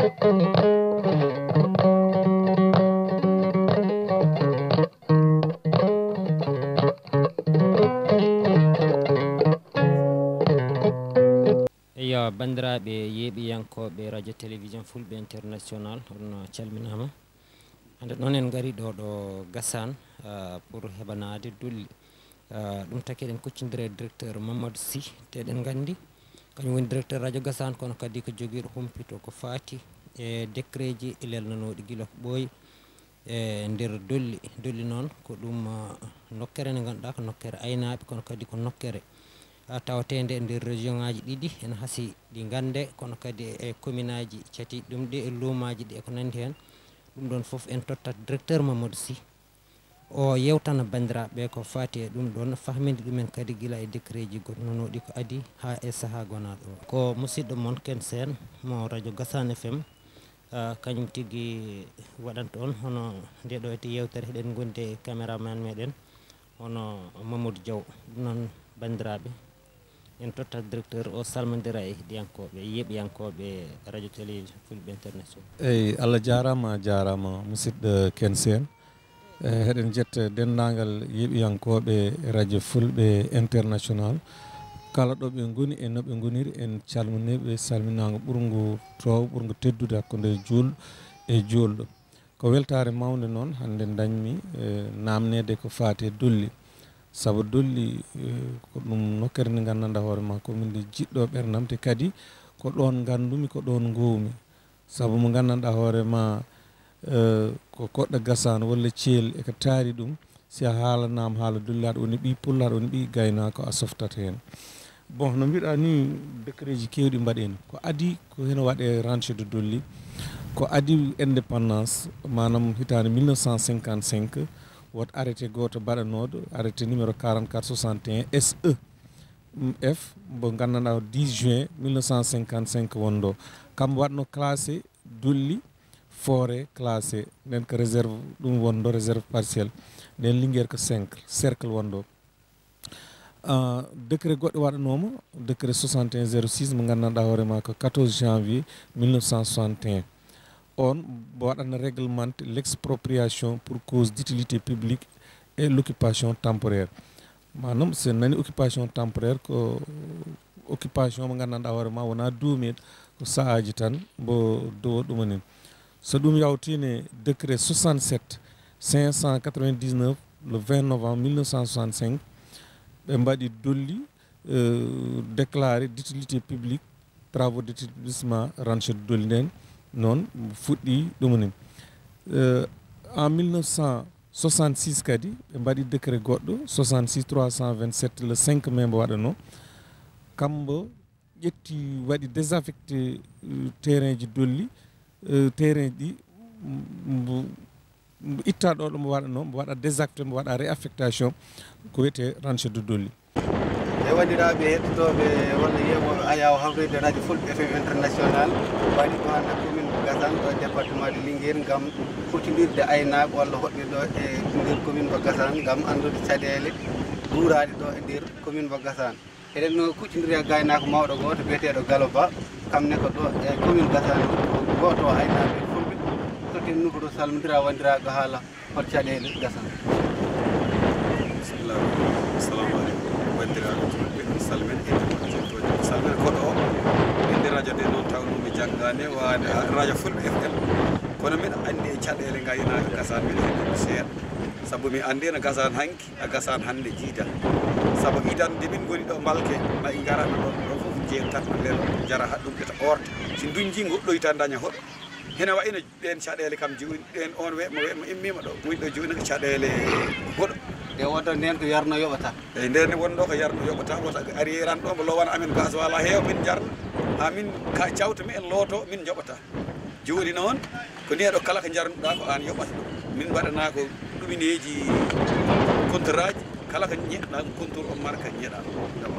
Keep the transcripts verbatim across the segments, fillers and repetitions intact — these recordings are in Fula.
Eyyo, banndiraaɓe yeeɓiyankooɓe Radio Télévision Fulɓe International, on calminaama. Hannde noon en ngari ɗo, ɗo Gassane, ah, pour heɓanaade dolli. Ah, ɗum taki eɗen kuccondira e directeur Mamadou Sy, te eɗen nganndi kañum woni directeur Radio Gassane, kono kadi ko jogiiɗo humpito ko faati e décret ji lelnanooɗi gila ko ɓooyi e nder dolli. Dolli noon ko ɗum, ah, nokkere nde ngannduɗaa ko nokkere aynaaɓe, kono kadi ko nokkere, ah, tawateende e nder région ŋaaji ɗiɗi, ene hasii ɗi ngannde, kono kadi e commune aaji cati ɗum ɗi, e luumaaji ɗi e ko nanndi heen. Ɗum ɗoon fof en tottat directeur Mamadou Sy. O yewtana banndiraaɓe ko faati e ɗum ɗoon, fahminde ɗumen kadi gila e décret ji goɗnonooɗi ko adii haa e sahaa gonaaɗo o. Ko musidɗo mon Ken Seen mo Radio Gassane F M, ah, kañum tigi waɗanta on hono nde ɗo e yewtere, eɗen ngondi e caméraman meɗen hono Mamadou Diaw. Ɗum noon, banndiraaɓe, en tottat directeur o salmondira e heɗiyankooɓe, yeeɓiyankooɓe Radio Télévision Fulɓe International. Eyi, Allah jaaraama, a jaaraama, musidɗo Ken Seen. E, heɗen njetta denndaangal yeeɓiyankooɓe Radio Fulɓe International, kala ɗo ɓe ngoni e no ɓe ngoniri, en calminii ɓe salminaango ɓurngo toow, ɓurngo teddude hakkunde juulɗo e juulɗo. Ko weltaare mawnde noon hannde ndañmi, e, naamneede ko faati e dolli. Sabu dolli, e, ko ɗum nokkere nde nganndanɗaa hoore ma ko min nde jiɗɗo ɓernam, te kadi ko ɗoon nganndumi, ko ɗoon ngoowmi. Sabu mo nganndanɗaa hoore ma, e, ko koɗɗo Gassane walla Thiel e ko taari ɗum, si a haalanaama haala dolli, aɗa woni ɓii pullo, aɗa woni ɓii gaynaako, a softat heen. Bon, no mbiɗa ni, décret ji keewɗi mbaɗeeni. Ko adii ko hino waɗee rancho de dolli, ko adii indépendance, maanaam hitaande mille neuf cent cinquante-cinq, woto arrêté gooto baɗanooɗo, arrêté numéro quarante-quatre soixante et un S E F, mbo nganndanɗaa ko dix juin mille neuf cent cinquante-cinq wonɗo. Kam waɗno classé dolli forêt classée, nden ko réserve ɗum wonɗo, réserve partielle. Nden Linguère ko cinq, cercle wonɗo. Ah, décret goɗɗo waɗanooma, décret soixante et un zéro six mo nganndanɗaa hoore ma ko quatorze janvier mille neuf cent soixante et un. On waɗana réglemente l'expropriation pour cause d'utilité publique et l'occupation temporaire. Maanaam, so en nani occupation temporaire, ko occupation mo nganndanɗaa hoore ma wonaa duumeeɗo, ko sahaaji tan mbo dowo ɗumanin. So ɗum yawtiine décret soixante-sept cinq cent quatre-vingt-dix-neuf, le vingt novembre mille neuf cent soixante-cinq, ɓe mbaɗi dolli, euh, déclaré d'utilité publique, travaux d'établissement rancho de dolli nden, noon fuɗɗi ɗumanin. Euh, en mille neuf cent soixante-six kadi, ɓe mbaɗi décret goɗɗo, soixante-six trois cent vingt-sept, le cinq mai mbo waɗano. Kambo ƴetti, waɗi désaffecté, euh, terrain ji dolli, euh, terrain ɗi, m-, mbo, mbo itta ɗo, ɗo mbo waɗano, mbo waɗa désaffecté, mbo waɗa réaffectation, ko wiyetee rancho de dolli. E wanndiraaɓe heɗotooɓe walla yeeɓooɓe Ayaawo Hawreede Radio Fulɓe F M International, waɗi ko hannde commune mo Gassane ɗo e département de Linguère ngam huccondirde aynaaɓe walla hoɗɓe ɗo e nder commune mo Gassane ngam anndude caɗeele guuraaɗe ɗo e nder commune mo Gassane. Eɗen no kuccondiri e gaynaako mawɗo gooto biyeteeɗo Galo Ba, kam ne ko ɗo e commune Gassane, ko gooto o aynaaɓe fulɓe. Totten nokku to salmondira wanndiraaɓe haala hol caɗeele Gassane. Bismillah. Assalamu aleykum. Banndiraaɓe fulɓe, mi salmina, inde mon, jettooje. Mi salmina koɗo o. Inde radio nde noon tawnoo mi janngaani waade radio Fulɓe F M. Kono miɗo anndi e caɗeele ngaynaaka Gassane, miɗo heɓi ɗum seeɗa. Sabu mi anndi no Gassane hanki, a Gassane hannde jiida. Sabu idan nde min ngoni ɗo Mbalke, ma i ngara ɗo, ɗo fof jeetat lelo, jara haɗɗum ɓeta orta. Si ndunji goɗɗoy tan daña hoɗo. Hina wayi no ɗeen caɗeele kam jooni, ɗeen on we-, mo we-, mo immiima ɗo, woni ɗo jooni ko caɗeele hoɗo. Nde wonta ndeen ko yarno yoɓata. Eyi, ndeen ne wonno ko yarno yoɓata, wota ari yeran ɗo, mo lowana amen gasoil a heewa, min jarna. Ha min ka cawta, mi en looto, min njoɓata. Jooni noon, ko neɗɗo kala ko njarnuɗaa ko aan yoɓata ɗum. Min mbaɗanaa ko ɗumineeji kontoraaji, kala ko ñeɗɗaa ɗum kontoor on mara ko ñeɗaa.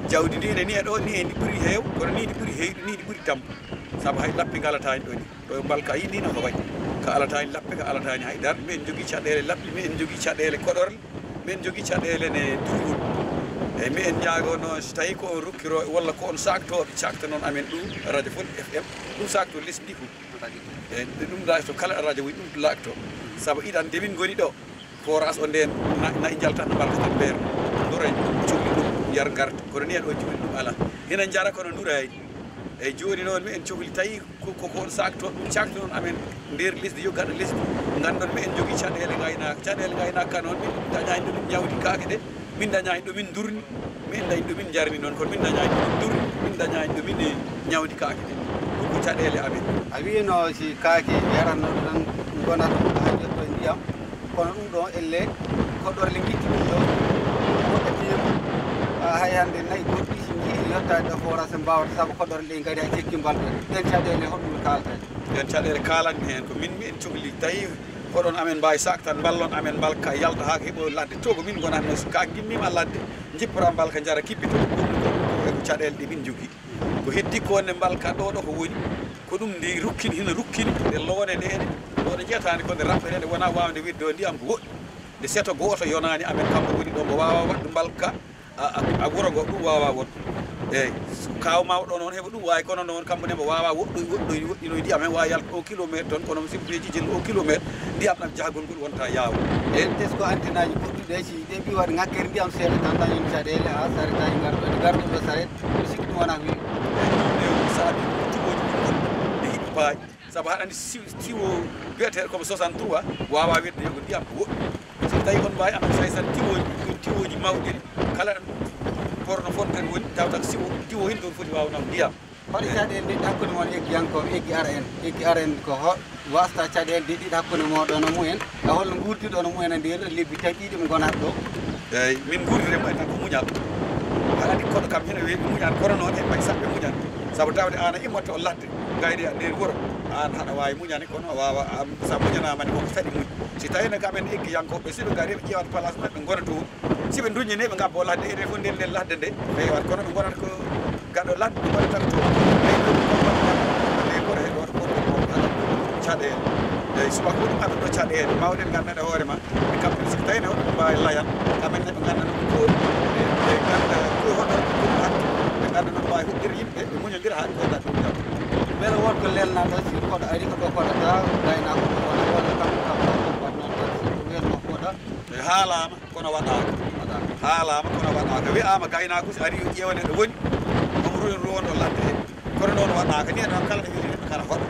Jawdi ndi ne neɗɗo, ni ndi ɓuri heew, kono ni ndi ɓuri heyɗo, ni ndi ɓuri tampo. Sabu hay lappi ngalataani ɗo ni. Ɗo e Mbalka a yii ni no ko wayi. Ka alataani lappe, ka alataani hay dara. Min njogii caɗeele lappi, min njogii caɗeele koɗorle, min njogii caɗeele ne durwol. Eeyi, mi en njaago noon, so tawii ko on rukkirooɓe walla ko on saaktooɓe, caaktanon amen ɗum, Radio Fulɓe F M, ɗum saakto lesdi ndi fof. Eeyi, ɗum laakto kala radio woni ɗum laakto. Sabu iɗan nde min ngoni ɗo, forage o ndeen, na-, nayi njalta no mbalka tan mbeer. Ndura en cuɓi ɗum, yar ngarta. Kono ni en o cuɓi ɗum alaa. Hina njara kono nduraani. Eeyi, jooni noon mi en cohli tawi ko, ko, ko on saaktooɓe ɗum caaktanon amen nder lesdi, yo gaɗa lesdi. Nganndon mi en njogii caɗeele ngaynaaka. Caɗeele ngaynaaka noon min dañaani ɗo min ñawdi kaake ɗe. Min dañaani ɗo min ndurni, min dañi ɗo min njarni noon, kono min dañaani ɗo min ndurni, min dañaani ɗo min, eh, ñawdi kaake ɗe. Ɗum ko caɗeele amen. A wiino si kaake yaranno tan ngonata haa yetto e ndiyam, kono ɗum ɗo elle koɗorle ngitti ɗum ɗo, woɗɗe piye, a hay hannde nayi goɗɗi si njii yottaade ɗo forage mbawata sabu koɗorle ɗe ngari hay cekki mbalɓe. Ɗen caɗeele honɗum kaalata? Ɗen caɗeele kaalanmi heen ko min, mi en cohli tawi Koɗon amen mbaawi saaktan, mballon amen, mbalka yalta haa ko heɓo ladde. To ko min ngonatno, so ka ngimmiima ladde, njippora mbalka, njara, kippito. Ɗum ko, ko, ko caɗeele ɗe min njogii. Ko heddi ko ne mbalka ɗo, ɗo ko woni. Ko ɗum nde rukkini, hino rukkini, nde loone nde, ɗo ɗo njiyataani ko nde raɓɓere, nde wona waawde weddo ndiyam ko woɗɗi. Nde seto gooto yonaani amen, kambo woni ɗo, mbo waawa waɗde mbalka. A, a, a wuro ngo, ɗum waawaa won. Eeyi, kaaw mawɗo noon heɓa ɗum waawi, kono noon kambo ne mbo waawaa woɗɗoy, woɗɗoy, woɗɗinoy ndiyam heen, waawi yalta o kilomètre toon, kono mi sikku heeji jillu o kilomètre, ndiyam ɗam jahagol ngol wonta yaawol. Eeyi, teskoo antenaaji goɗɗi ɗe, si ɗe mbiyi waɗi ŋakkere ndiyam seeɗa tan, dañen caɗeele, haa saret haa ngarɗo, ngarɗo ɗo saret, mi sikku ɗum wonaa ko yimɓe. Eeyi, ɗum ɗe saabi ko tubooji ɗum woni, ɗe yiɗi paayi. Sabu haɗa anndi si-, tiwo biyeteeɗo comme soixante-trois waawaa wedde yogo ndiyam ko woɗɗi. So tawii on mbaawi amen fay tan tiwooji, ɗum tiwooji mawɗi, kala borno fon kadi woni, tawata ko siwo, tiwo hin toon foti waaw nam ndiyam. Hoɗo caɗeele nde hakkunde mon eggiyankooɓe, eggi ara en, eggi ara en ko ho-, wasta caɗeele de ɗiɗi hakkunde mooɗon e mumen, e holno nguurdiɗon e mumen e nder lebbi tati ɗiɗi mo ngonat ɗo? Eeyi, min nguurdiri e mumen tan ko muñal. Haɗa anndi koɗo kam hino weeɓi muñal, kono noon en mbaɗi saɗɓe muñal. Sabu tawde aan a immoto o ladde, ngayde e nder wuro, aan haɗa waawi muñani, kono a waawa, am, so a muñanaama ne, koko saɗi muñ. Si tawii ne kam en eggiyankooɓe, si ɓe ngarii ɓe ƴeewat place maɓɓe ngona toon, si ɓe nduññinii ɓe ngabbo ladde, enen fof nden nden ladde nde feewat, kono ɓe ngonata ko gaɗo ladde, ɓe ngonata ko toon. Ɓe ngonata ko ɓe ngonata ko ɓe ngonata ko ɓe ngonata ko caɗeele. Eeyi, subaka ko ɗum addata ɗo caɗeele. Mawɗen nganndanɗe hoore ma, ɓe kamɓe ne, so tawii ne hoɗum mbaawi layan, kamɓe ne ɓe nganndanɗe ko, ɓe, ɓe ngannda ko hoɗo ɗum hatti, ɓe ngannda no mbaawi huɗɗir yimɓe, ɓe muñondira haa ɓe kooda ɗum jam. Mbele won ko lelnaaɗo, si koɗo ari ko ɗo koɗata, gaynaako ko wona, walla kam, kam, kam, kam, waɗ noon tan, si ko wiyatnoo koɗa? E haalaama, kono waɗaaka. Waɗaaka. Haalaama, kono waɗaaka. Wiyaama gaynaako si ari yo ƴeewane ɗo woni, omo ruwen ruwondo ladde he. Kono noon waɗaaka. Ni noon kala ɗo wiyete neɗɗo kala hoɗo.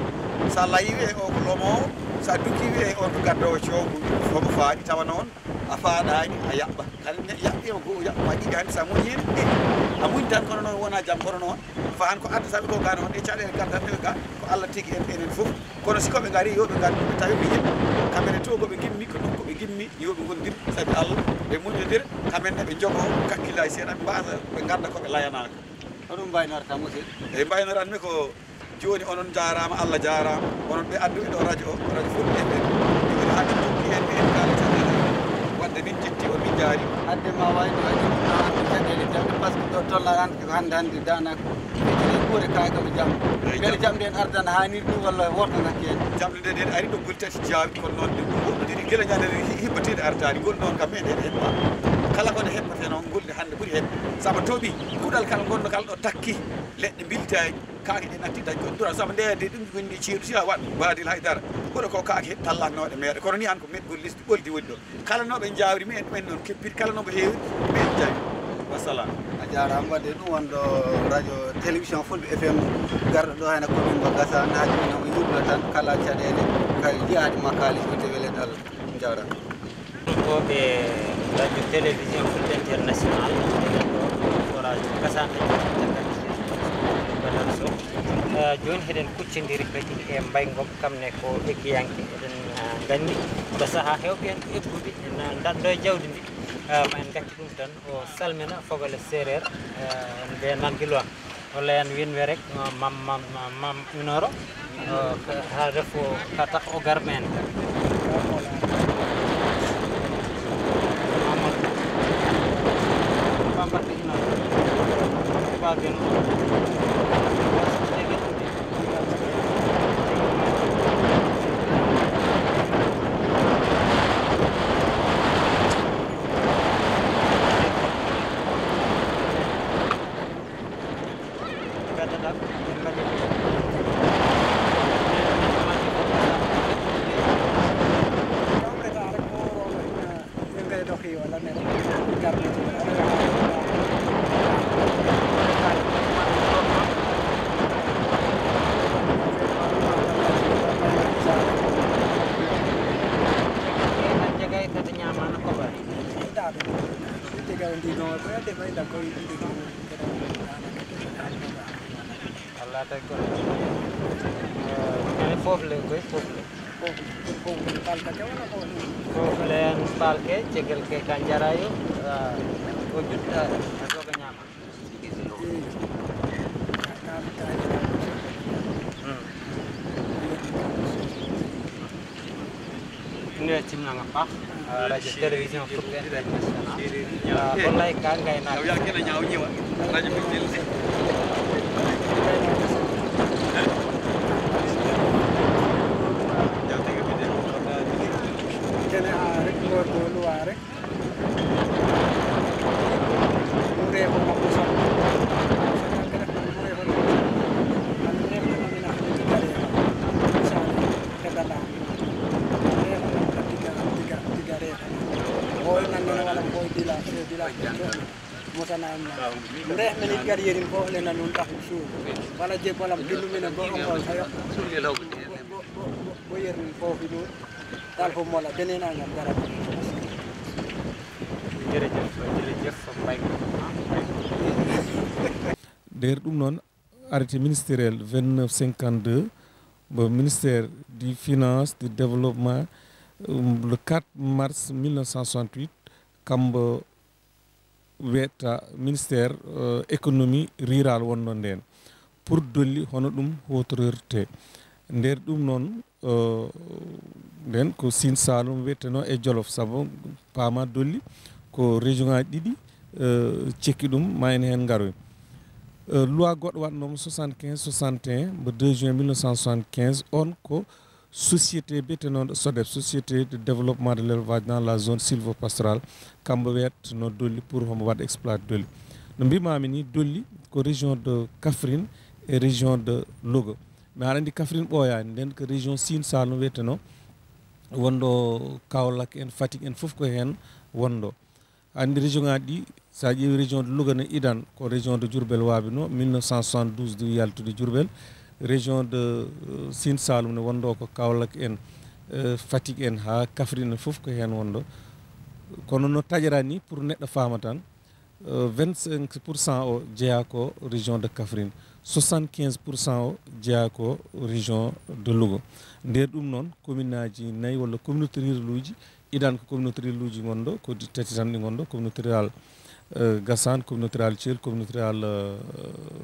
So a layi wiye o ko lomoowo, so a dukki wiye on ko gaddoowo coogu, omo faaɗi, tawa noon a faaɗaani, a yaɓɓa. Kala ne yaɓɓi o goo, yaɓɓa ma ɗiɗi hannde, so a muñi heen, eh, a muñ tan, kono noon wona jam, kono noon fahan ko adda sabi ko gano, ɗe caɗeele gaddanɗe ga, ko Allah tigi en, enen fof. Kono si ko ɓe ngari, yo ɓe ngandu ɓe tawi ɓe yimɓe. Kamɓe ne to ko ɓe ngimmi, ko nokku ɓe ngimmi, yo ɓe ngondir sabi Allah, ɓe muñodir, kamɓe ne ɓe jogo kakkillaaji seeɗa, ɓe mbaasa, ɓe ngannda ko ɓe layanaaka. Hoɗum mbaynorta, musidɗo? Eyi, mbaynoranmi ko jooni, onon njaaraama, Allah jaaraama, onon ɓe adduɓe ɗo radio o, Radio Fulɓe F M. Jooni haa min jokki heen, ɓe en kaala caɗeele. Wadde min jetti on, min njaari. Hadde ma waawde waɗde ɗum, a addu caɗeele jamɗe, par ce que ɗo tolla an ko hannde hannde daanaka feccere kuure kaake o jam. Eyi, mbele jam. Jamɗe en ardana haa nirɗi walla woto ngakki heen? Jamɗe ɗe ɗen ari ɗo boli tati jaawi, kono noon ɗe ɗum woɗɗodiri gila ñande nde hi-, hibbateeɗe artaani. Ngol noon kam meɗen heɓɓa. Kala ko nde heɓɓatee noon, ngol nde hannde ɓuri heɓɓe. Sabu toɓi, kuɗal kala ngonno kala ɗo takki, leɗɗe mbiltaani, kaake ɗe natti dañ ko dura. Sabu nde de ɗum ko ndi ceeɗu si a waɗ baadil hay dara. Koɗo ko kaake tallatnooɗe meeɗa. Kono ni an ko meɗgol lesdi ɓoldi woni ɗo. Kala no ɓe njaawri, mi en ɗumen noon keppiri, kala no mbo heewri, mi en jawi. Wassalam. A jaaraama, wadde ɗum wonɗo radio télévision Fulɓe F M, garɗo ɗo heen e commune mo Gassane, haaji men omo yuɓlo tan kala caɗeele, kala jiyaade ma kaalis, ko te welen Allah. Jaaraama. Ko ɓe radio télévision Fulɓe International, e ɗo forage Gassane, Badal Sow. Eh, jooni heɗen kuccondiri kadi e Mbaye Ngom, kam ne ko eggiyanke. Eɗen, eh, nganndi ko sahaa heewɓe en ko eggude, en, eh, ndanndo e jawdi ndi. Eh, ma en ngaccu ɗum tan, o salmina fogole seereer, eh, nde nanndi loon. Walla en wiin we rek, eh, mam, mam, mam, mam inoro, eh, ka, haa refo ka tax o gar men. Mamadou. Bamba te inoro. Ba gen. Allah tagi ko. Eh, ene fof le koy, fof le. Fof le en palke, cegel ke ka jarayo, ah, o jutta, a soga ñama. Hmm. Nde timnanga paax, ah, radio télévision Fuɗɗo International. Ah, wallahi ka ngaynaaka. Kene a rek, ko, ko luwa rek. Ɗum reefo makko sabu. Ɗum reefo makko sabu. Ɗum reefo makko sabu. Misali, heddata. Ɗum reefo makko sabu, diga, diga, diga reefo. O nan noon wala ko e bila, e bila. Mosana en nan. Ɗum reefo min kadi yerin fof le nan ɗum tax suur. Wala je bolam bindu min bo on ko sayo. Bo, bo, bo, bo yerin fof ɗum. Dal fof mola, beneen a ngam dara. Jërëjëf, jërëjëf, Mbaye. Nder ɗum noon, arrêté ministériel vingt-neuf cinquante-deux, mbo ministère du finance, du développement, um, le quatre mars mille neuf cent soixante-huit, kambo wiyata ministère, euh, économie rurale wonno ndeen, pour dolli hono ɗum huutorte. Nder ɗum noon, euh, nden ko Sine Saloum wiyeteno e Jolof, sabu paama dolli ko région ngaji ɗiɗi, euh, cekki ɗum, ma en heen ngaroy. Euh, loi goɗɗo waɗnooma soixante-quinze soixante et un, mbo deux juin mille neuf cent soixante-quinze, on ko société biyetenooɗo SODEP, Société de développement de l'élevage dans la zone sylvopastorale, kambo wiyatno dolli pour homo waɗa exploit dolli. No mbimami ni, dolli ko région de Kaffrine e région de Louga. Mais aɗa andi Kaffrine ɓooyaani, nden ko région Sine Saloum wiyeteno, wonɗo Kaolack en, Fatick en, fof ko heen wonɗo. Andi région ngaji ɗi, sa ƴeewi région de Louga ne idan ko région de Diourbel waabino, mille neuf cent soixante-douze ndu yaltude Diourbel. Région de, euh, Sine Saloum ne wonɗo ko Kaolack en, euh, Fatick en, haa Kaffrine en, fof ko heen wonɗo. Kono no taƴara ni, pour neɗɗo faama tan, euh, vingt-cinq pour cent o jeyaa ko région de Kaffrine, soixante-quinze pour cent o jeyaa ko région de Louga. Nder ɗum noon, commune aji nayi walla communauté rurale uji idan ko communauté rurale uji ngonɗo, ko ɗi tati tan ɗi ngonɗo, communauté rurale, euh, Gassane, communauté rurale Thiel, communauté rurale, euh,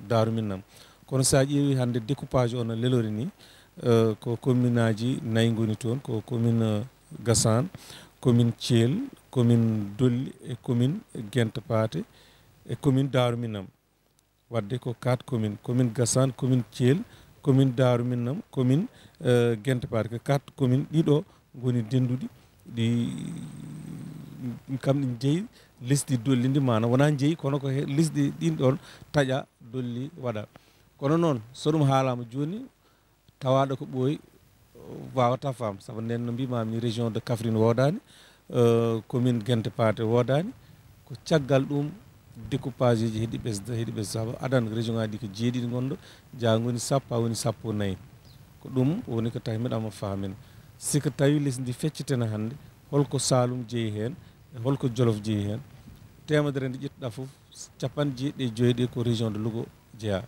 Darou Minam. Kono sa ƴeewi hannde découpage o no lelori ni, euh, ko commune aji nayi ngoni toon, ko commune, euh, Gassane, commune Thiel, commune Dolli e commune Guente Pathé e commune Darou Minam. Wadde ko quatre commune, commune Gassane, commune Thiel, commune Darou Minam, commune, euh, Guente Pathé. Ko quatre commune ɗiɗo ngoni dennduɗi, ɗi, kam ɗi jeyi lesdi dolli ndi, mana wona jeyi, kono ko he lesdi ɗin ɗon taƴa dolli waɗa. Kono noon, so ɗum haalama jooni, tawaɗo ko ɓooyi, wawata faam. Sabu nden no mbimami ni, région de Kaffrine woodani, euh, commune Guente Pathé woodani. Ko caggal ɗum découpage uji heɗi ɓesda, heɗi ɓesda. Sabu adan région ngaji ɗi ko jeeɗiɗi ngonɗo, ja ngoni sappo, ha woni sappo nayi. Ko ɗum woni ko tawi miɗama faamen. Si ko tawi lesdi ndi feccitena hannde, holko Saloum jeeyi heen, e holko Jolof jeeyi heen? Temedere nde ƴettuɗa fof, capanɗe jeeɗiɗi e joyi ɗe ko région de Louga jeeya.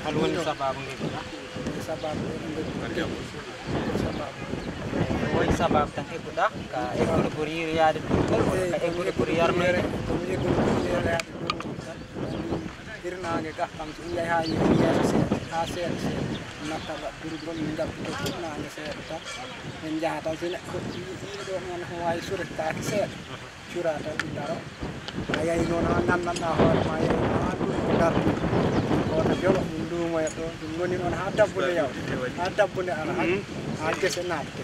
Hol woni sababu ngeɗuɗa? Sababu ngeɗuɗa. Woni sababu tan egguɗa, ka eggude ɓuri yaade ɗum, ka eggude ɓuri yarnoyde? Hirnaange gah kam, so ɗum yahi haa yeeso seeɗa, haa seeɗa seeɗa, natta waɗ durgol, min ngappito hirnaange seeɗa tan. Min njaha tan, so neɗɗo yiɗi ɗo noon, ko waawi suretaake seeɗa, cura tan, ɗi daro. A yahi noon, haa nganndanɗaa hoore ma, yahi haa ɗum ko darti. Ko wata jolo, min nduumoya ɗo, ɗum ngoni noon haa dabbude yaw, haa dabbude ara, haa, haa gese naatte.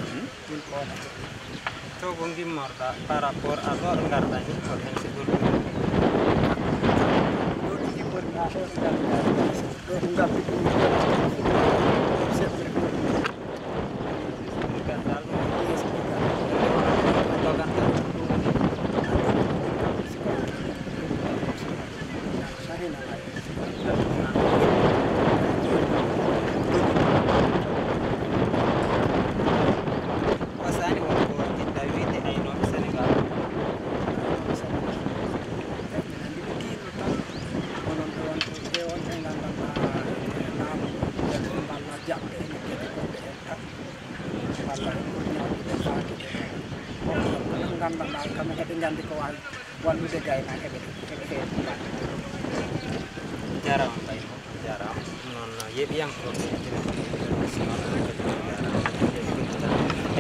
Min ko wata. To ko ngimmorɗa par rapport à ɗo ɗo ngarɗa ni, ko hen si ɗum. Ɗo ɗo ngimmorɗa, ɗo ɗo ngarɗa ni, ɗo ɗo ngarɗa ni, c'est vrai. Gandal. Dogantal. Sahina. Mbaɗa kamɓe kadi nganndi ko waawi wallude gaynaaɓe ɓe, ɓe heewi. Jaaraama mbaymo, jaaraama. Noon yeeɓiyankooɓe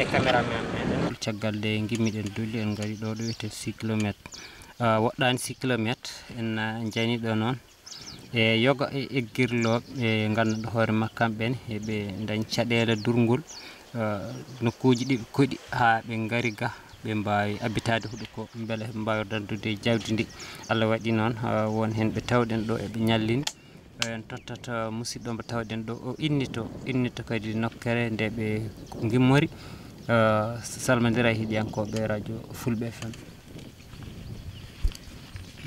e caméraman meɗen. Caggal nde ngimmiɗen Dolli, en ngari ɗo, ɗo wiyetee six kilomètres. Ah, woɗɗaani six kilomètres, en, ah, njani ɗo noon. E yoga e eggirlooɓe, e ngannduɗaa hoore makko kamɓe ne, eɓe ndañ caɗeele durngol, ah, nokkuuji ɗi ɓe koɗi haa ɓe ngari ga, ɓe mbaawi abbitaade huɗo ko, mbele ɓe mbaawi dandude jawdi ndi. Allah waɗi noon, ah, won heen ɓe tawɗen ɗo eɓe ñallini. En tottat, ah, musidɗo mo tawɗen ɗo, o innito, innito kadi nokkere nde ɓe ngimmori. Ah, salmondira e heɗiyankooɓe Radio Fulɓe F M.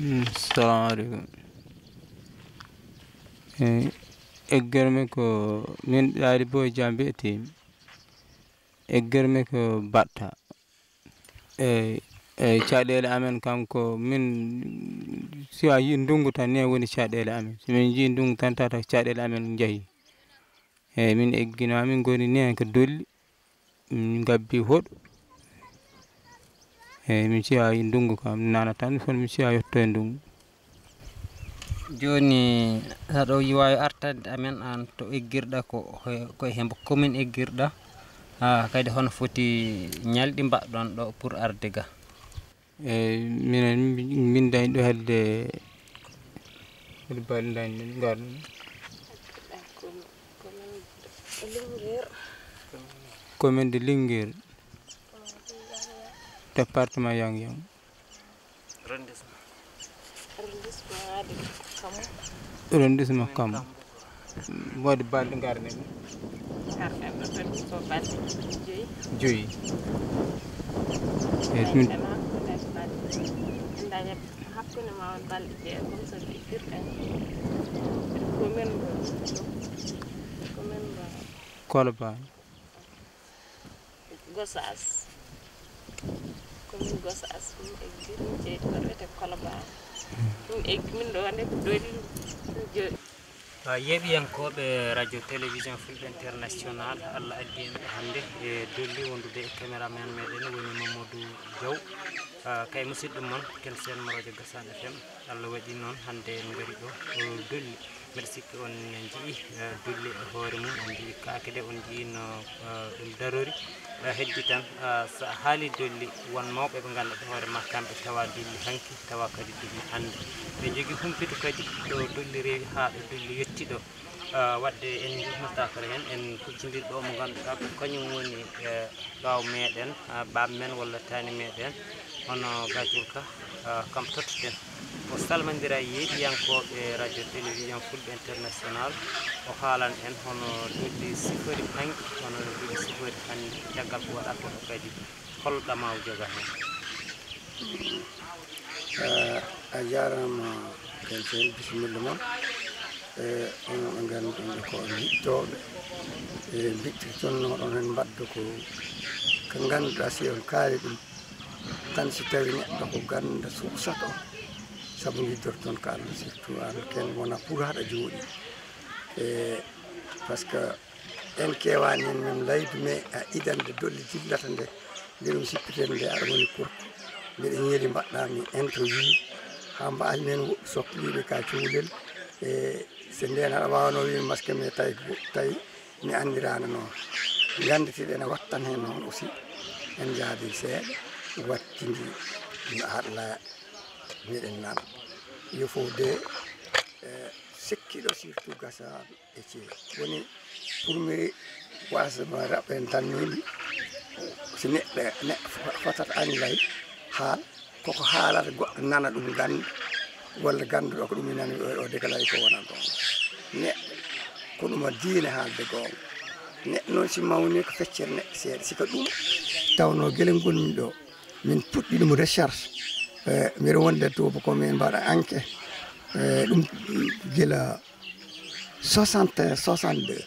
Mm, salamu aleykum. Eh, eggermi ko min Ɗaali Boy Jam mbiyetee-mi. Eggermi ko Batta. Eyi, eyi, caɗeele amen kam ko min, si a yii ndunngu tan, ni woni caɗeele amen. Si min njii ndunngu tan, tawata caɗeele amen njehi. Eyi, min eggino, min ngoni ni heen ko Dolli, min ngabbi hoɗo. Eyi, min ciya ndunngu kam, nana tan, kono min ciya yotto e ndunngu. Jooni, aɗo waawi artande amen aan to eggirɗa ko, ko e hembo commune eggirɗa, ah, kadi hono foti ñalɗi mbaɗɗon ɗo pour arde ga? Eyi, minen min dañi ɗo hedde, hedde balɗe dañi ɗen ngarɗen. Commune de Linguère, département Yang Yang. Arrondissement. Arrondissement de Kambo. Arrondissement Kambo. Kambo. Waɗi balɗe ngarɗen. Ngarɗen ɗo kadi ko balɗe joyi. Joyi. Eyi, min. Hakkunde balɗe. Daña hakkunde ma won balɗe jeegom so ɗi firɗen. Ko min ɗo. Ko min ɗo. Kolobaan. Gosaas. Commune Gosaas, ɗum eggi, ɗum jeyi ko wiyetee Kolobaan. Ɗum eggi min ɗo wonde ko Dolli, ɗum joyi. Ah, yeeɓiyankooɓe Radio Télévision Fulɓe International, Allah addi en ɗo hannde e Dolli, wondude e caméraman meɗen woni Mamadou Diaw. Ah, kay musidɗo mon, Ken Seen mo Radio Gassane F M. Allah waɗi noon hannde en ngari ɗo, o Dolli. Mbeɗa sikki on nji'i, eh, Dolli e hoore mum, on nji'i kaake ɗe, on nji'i no, eh, ɗum darori. Eh, heddi tan, eh, so a haali Dolli, won mawɓe ɓe ngannduɗaa hoore ma kamɓe tawa Dolli hanki, tawa kadi Dolli hannde. Ɓe njogii humpito kadi ɗo Dolli rewi haa ɗo Dolli yetti ɗo. Eh, waɗde en njurmotaako heen, en kuccondir ɗo mo ngannduɗaa ko kañum woni, eh, ɓaawo meɗen, ah, baaba men walla taani meɗen, hono Gajol Ka, ah, kam tottoten. O salmondira e yeeɓiyankooɓe Radio Télévision Fulɓe International, o haalan en hono Dolli sifori hanki, hono Dolli sifori hannde, caggal ko waɗata ko kadi, hol ɗama o joga heen? Eh, a jaaraama, Ken Seen, bisimilla ma. E onon ɓe ngannduɗon ɓe ko on yiɗtooɓe, e mbiɗtirtonnoɗon heen mbadda ko, ko ngannduɗaa, si on kaali ɗum tan, si tawi neɗɗo ko gannda suusata on, sabu ngiddorton ko Allah, surtout aan Ken wona pour haɗa jooɗi. E, parce que en keewaani heen, min laydu, mais a idande Dolli jillata nde, mbiɗum sippiten nde aɗa woni korko. Mbiɗa ñeeri mbaɗɗaami interview haa mbaasi men woɗɗi sokliiɓe ka cuulel. E, so ndeen aɗa waawnoo wiide maske, mais tawi ko, tawi mi anndiraano noon. Ngannditiiɗo ene wattan heen noon aussi. En njaadi seeɗa, wattindi no haɗla, miɗen nana. Yo fof de, e, sikkiɗo surtout gasa. E ci woni pour mi wasama raɓɓen tan mini, si neɗɗo, neɗɗo fotata anndi lay haal, koko haalata goɗɗo nana ɗum gannda, walla gannduɗo ko ɗum nani o, o déclaré ko wona goonga. Neɗɗo, ko ɗum a diine haalde goonga. Neɗɗo noon si mawni ko feccere neɗɗo seeɗa, si ko ɗum tawnoo gele ngonmi ɗo, min puɗɗi ɗum recherche. E, mbiɗa wonde tuuba ko min mbaɗa enquête. E, ɗum gila soixante et un, soixante-deux,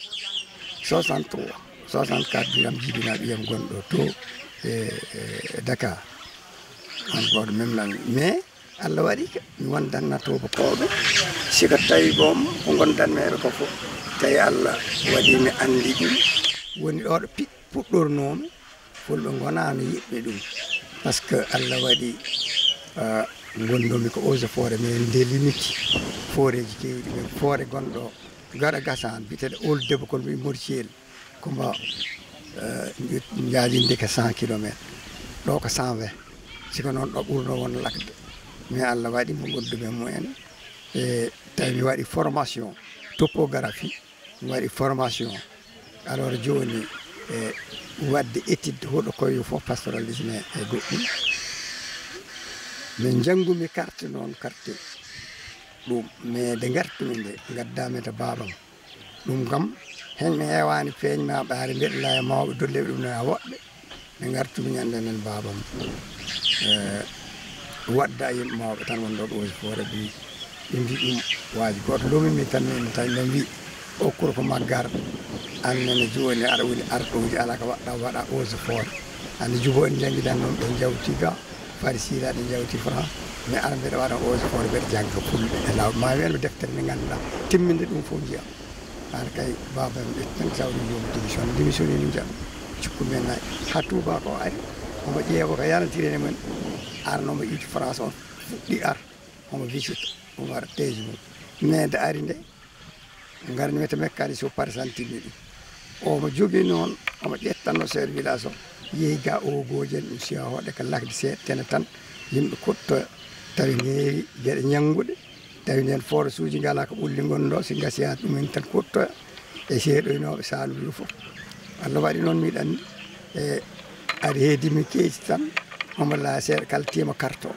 soixante-trois, soixante-quatre, mbiyam jibina ɓiyam gonɗo to e, e Dakar. An goɗo même nan, mais Allah waɗi mi wondanna tuuba ko ɗum. Sika tawi boom ko gondanmi heɓe ko fof, tawi Allah waɗi mi anndi ɗum. Woni ɗo ɗo pi-, puɗɗornoomi. Fulɓe ngonaano yiɗɓe ɗum. Parce que Allah waɗi, ah, ngonnomi ko eaux et forêt, minen délimite foreeji keewɗi. Men foore gonɗo gaɗa Gasaan, biyeteeɗo Ool Debbo, kono mbiyi Morcel, ko mbo, eh, njaajinde ko cent kilomètres, ɗo ko cent vingt. Si ko noon, ɗo ɓurno won lakde. Mais Allah waɗi mo ngonduɓe mumen, e tawi mi waɗi formation topographie, mi waɗi formation. Alors jooni, e waɗde étude huɗo koyo fof, pastoralisme e goɗɗum. Min njanngumi carte noon, carte ɗum, mais nde ngartumi nde, ngaddaami to baabam. Ɗum kam, heen mi heewaani peeñ ma ɓaare mbeɗa laya mawɓe dolleɓe ɗum no a woɗɓe. Nde ngartumi ñande nden baabam, eh, wadda e yimɓe mawɓe tan won ɗo eaux et forêt, ɓe ɓe mbi ɗum waaji. Gooto lomimi tan, min tan ɓe mbi, "Okkuru ko maggar, an nene jooni aɗa woni arɗo uji, ala ko waɗɗa, waɗa eaux et forêt." Ande jubo en janngidan noon ɓe jawti ga, Fari Sila ɗe jawti France, mais ara mbeɗa waɗa eaux et forêt, mbeɗa jannga fulɓe e law. Ma wiyan ɓe deftere nde ngannduɗaa, timminde ɗum fof njiya. An kay, baaba am, ƴetti tan sawri joom démission. Démission ni jam. Cikku men nayi. Ha Touba ko ari, omo ƴeewa ko yanatiri ne men. Arno mo iwti France on, fuɗɗi ar, omo visite, omo waɗa thèse mum. Mais nde ari nde, ngarmi to mécanicien o, parsantimi ɗum. Omo jogii noon, omo ƴettanno chef de village o, yehi ga o gojen ɗum siya hoɗe ka lakde seeɗa tene tan, yimɓe kuttoya, tawi neewi geɗe ñannguɗe, tawi ndeen forage uji ngalaa ko ɓulli ngonɗo, si ngasi haa ɗumen tan kuttoya e seeɗoynooɓe Saalum yo fof. Allah waɗi noon miɗen anndi, e ari heedi mi keeci tan, omo laa seeɗa kala tiima karto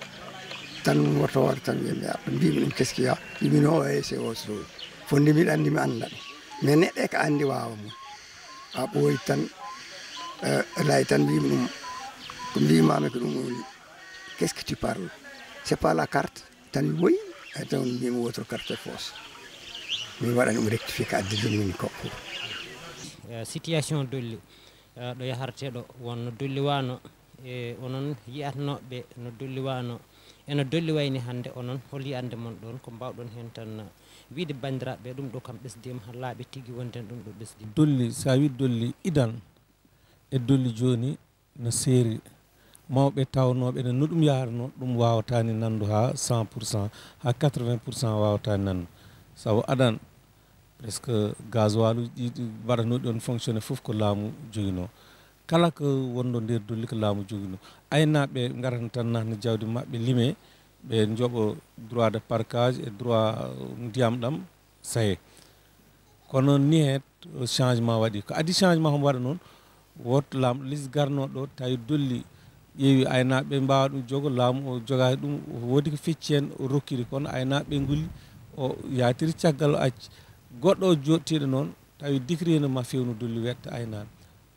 tan, woto hoore tan wiyami, mbiimi ɗum keskiya, yimino o e C O C. Fodde mbiɗa anndi mi annda ɗum. Mais neɗɗo e ko anndi waawa mum. A ɓooyi tan, eh, laayi tan mbiimi ɗum, ko mbiimaami ko ɗum woni, "Qu'est-ce que tu parles? C'est pas la carte?" Tan mi woyi, ay tan mbiimi wotoro carte force. Mi waɗani ɗum rectifié ka addi joni min ko. Eh, situation dolli, eh, ɗo yahartee ɗo wonno dolli wano, e onon yiyatnooɓe no dolli wano, eno dolli wayni hannde, onon hol yiyannde mon ɗoon? Ko mbaawɗon heen tan wiyde banndiraaɓe, ɗum ɗo kam ɓesdiima haa laaɓi tigi, wonden ɗum ɗo ɓesdiima? Dolli, so a wii dolli idan e dolli jooni no seeri. Mawɓe tawnooɓe ene no ɗum yaharno, ɗum waawataani nanndu haa cent pour cent, haa quatre-vingts pour cent waawataani nanndu. Sabu adan, presque gasoil uji ɗi, ɗi mbaɗanooɗi on fonctionné fof ko laamu joginoo. Kala ko wonɗo nder dolli ko laamu joginoo. Aynaaɓe ngarata tan naatna jawdi maɓɓe, lime, ɓe njoɓo droit de parcage e droit, euh, ndiyam ɗam, ça y est. Kono ni het changement waɗi. Ko addi changement homo waɗa noon? Woto laamɗo lesdi garno ɗo, tawi dolli, ƴeewi aynaaɓe ɓe mbaawa ɗum jogo, laamu o jogaaki ɗum, woodi ko fecci heen o rokkiri, kono aynaaɓe ɓe nguli, o yaatiri caggal o acci. Goɗɗo o joɗtiiɗo noon, tawi décret no ma fewnu dolli wetta aynaaɓe.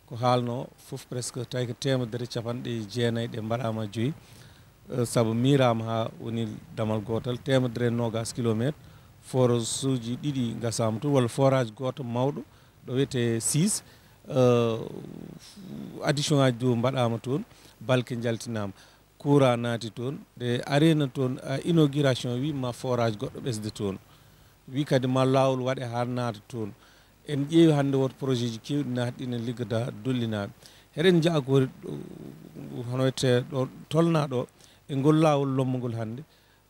Ko haalno fof presque tawi ko teemedere capanɗe jeenayi ɗe mbaɗaama joyi, eh, sabu miiraama haa woni damal gootal, teemedere noogaas kilometer, forage uji ɗiɗi ngasaama toon, walla forage gooto mawɗo ɗo wiyetee six, eh, addition aji dow mbaɗaama toon, balke njaltinaama, courant naati toon, ɗe areena toon, eh, inauguration wi ma forage goɗɗo ɓesde toon, wi kadi ma laawol waɗe haa naata toon. En ƴeewi hannde woto projet ji keewɗi naatɗi ene liggoda dollinaaɓe. Heɗen njaha ko hono wiyetee ɗo tolnaa ɗo e ngol laawol lommongol hannde,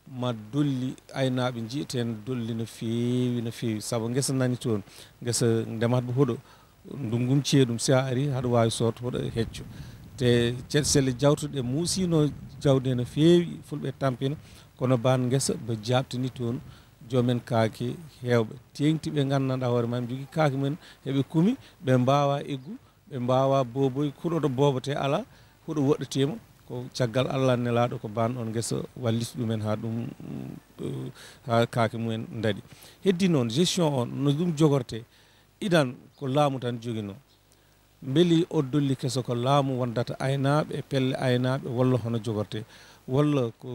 ma dolli aynaaɓe njiyaten dolli no feewi, no feewi. Sabu ngesa nani toon, ngesa ndemat ba huɗo, ndunngu mum ceeɗum, si a ari haɗa waawi sood huɗo hecco. Te ceɗ selle jawtuɗe muusiino jawdi no feewi, fulɓe tampina, kono baan ngesa ba jaaɓtini toon, joomen kaake heewɓe, teeŋti ɓe nganndanɗaa hoore ma, ɓe njogii kaake mumen, heɓe kumi, ɓe mbaawaa eggu, ɓe mbaawaa booboy, huɗo ɗo boobotee alaa, huɗo woɗɗotiima, ko caggal Allah nelaaɗo, ko baan oon ngesa walliti ɗumen haa ɗum, haa kaake mumen ndaɗi. Heddii noon, gestion on, no ɗum jogortee? Idan ko laamu tan joginoo. Mbeli o dolli keso ko laamu wondata aynaaɓe e pelle aynaaɓe walla hono jogortee? Walla ko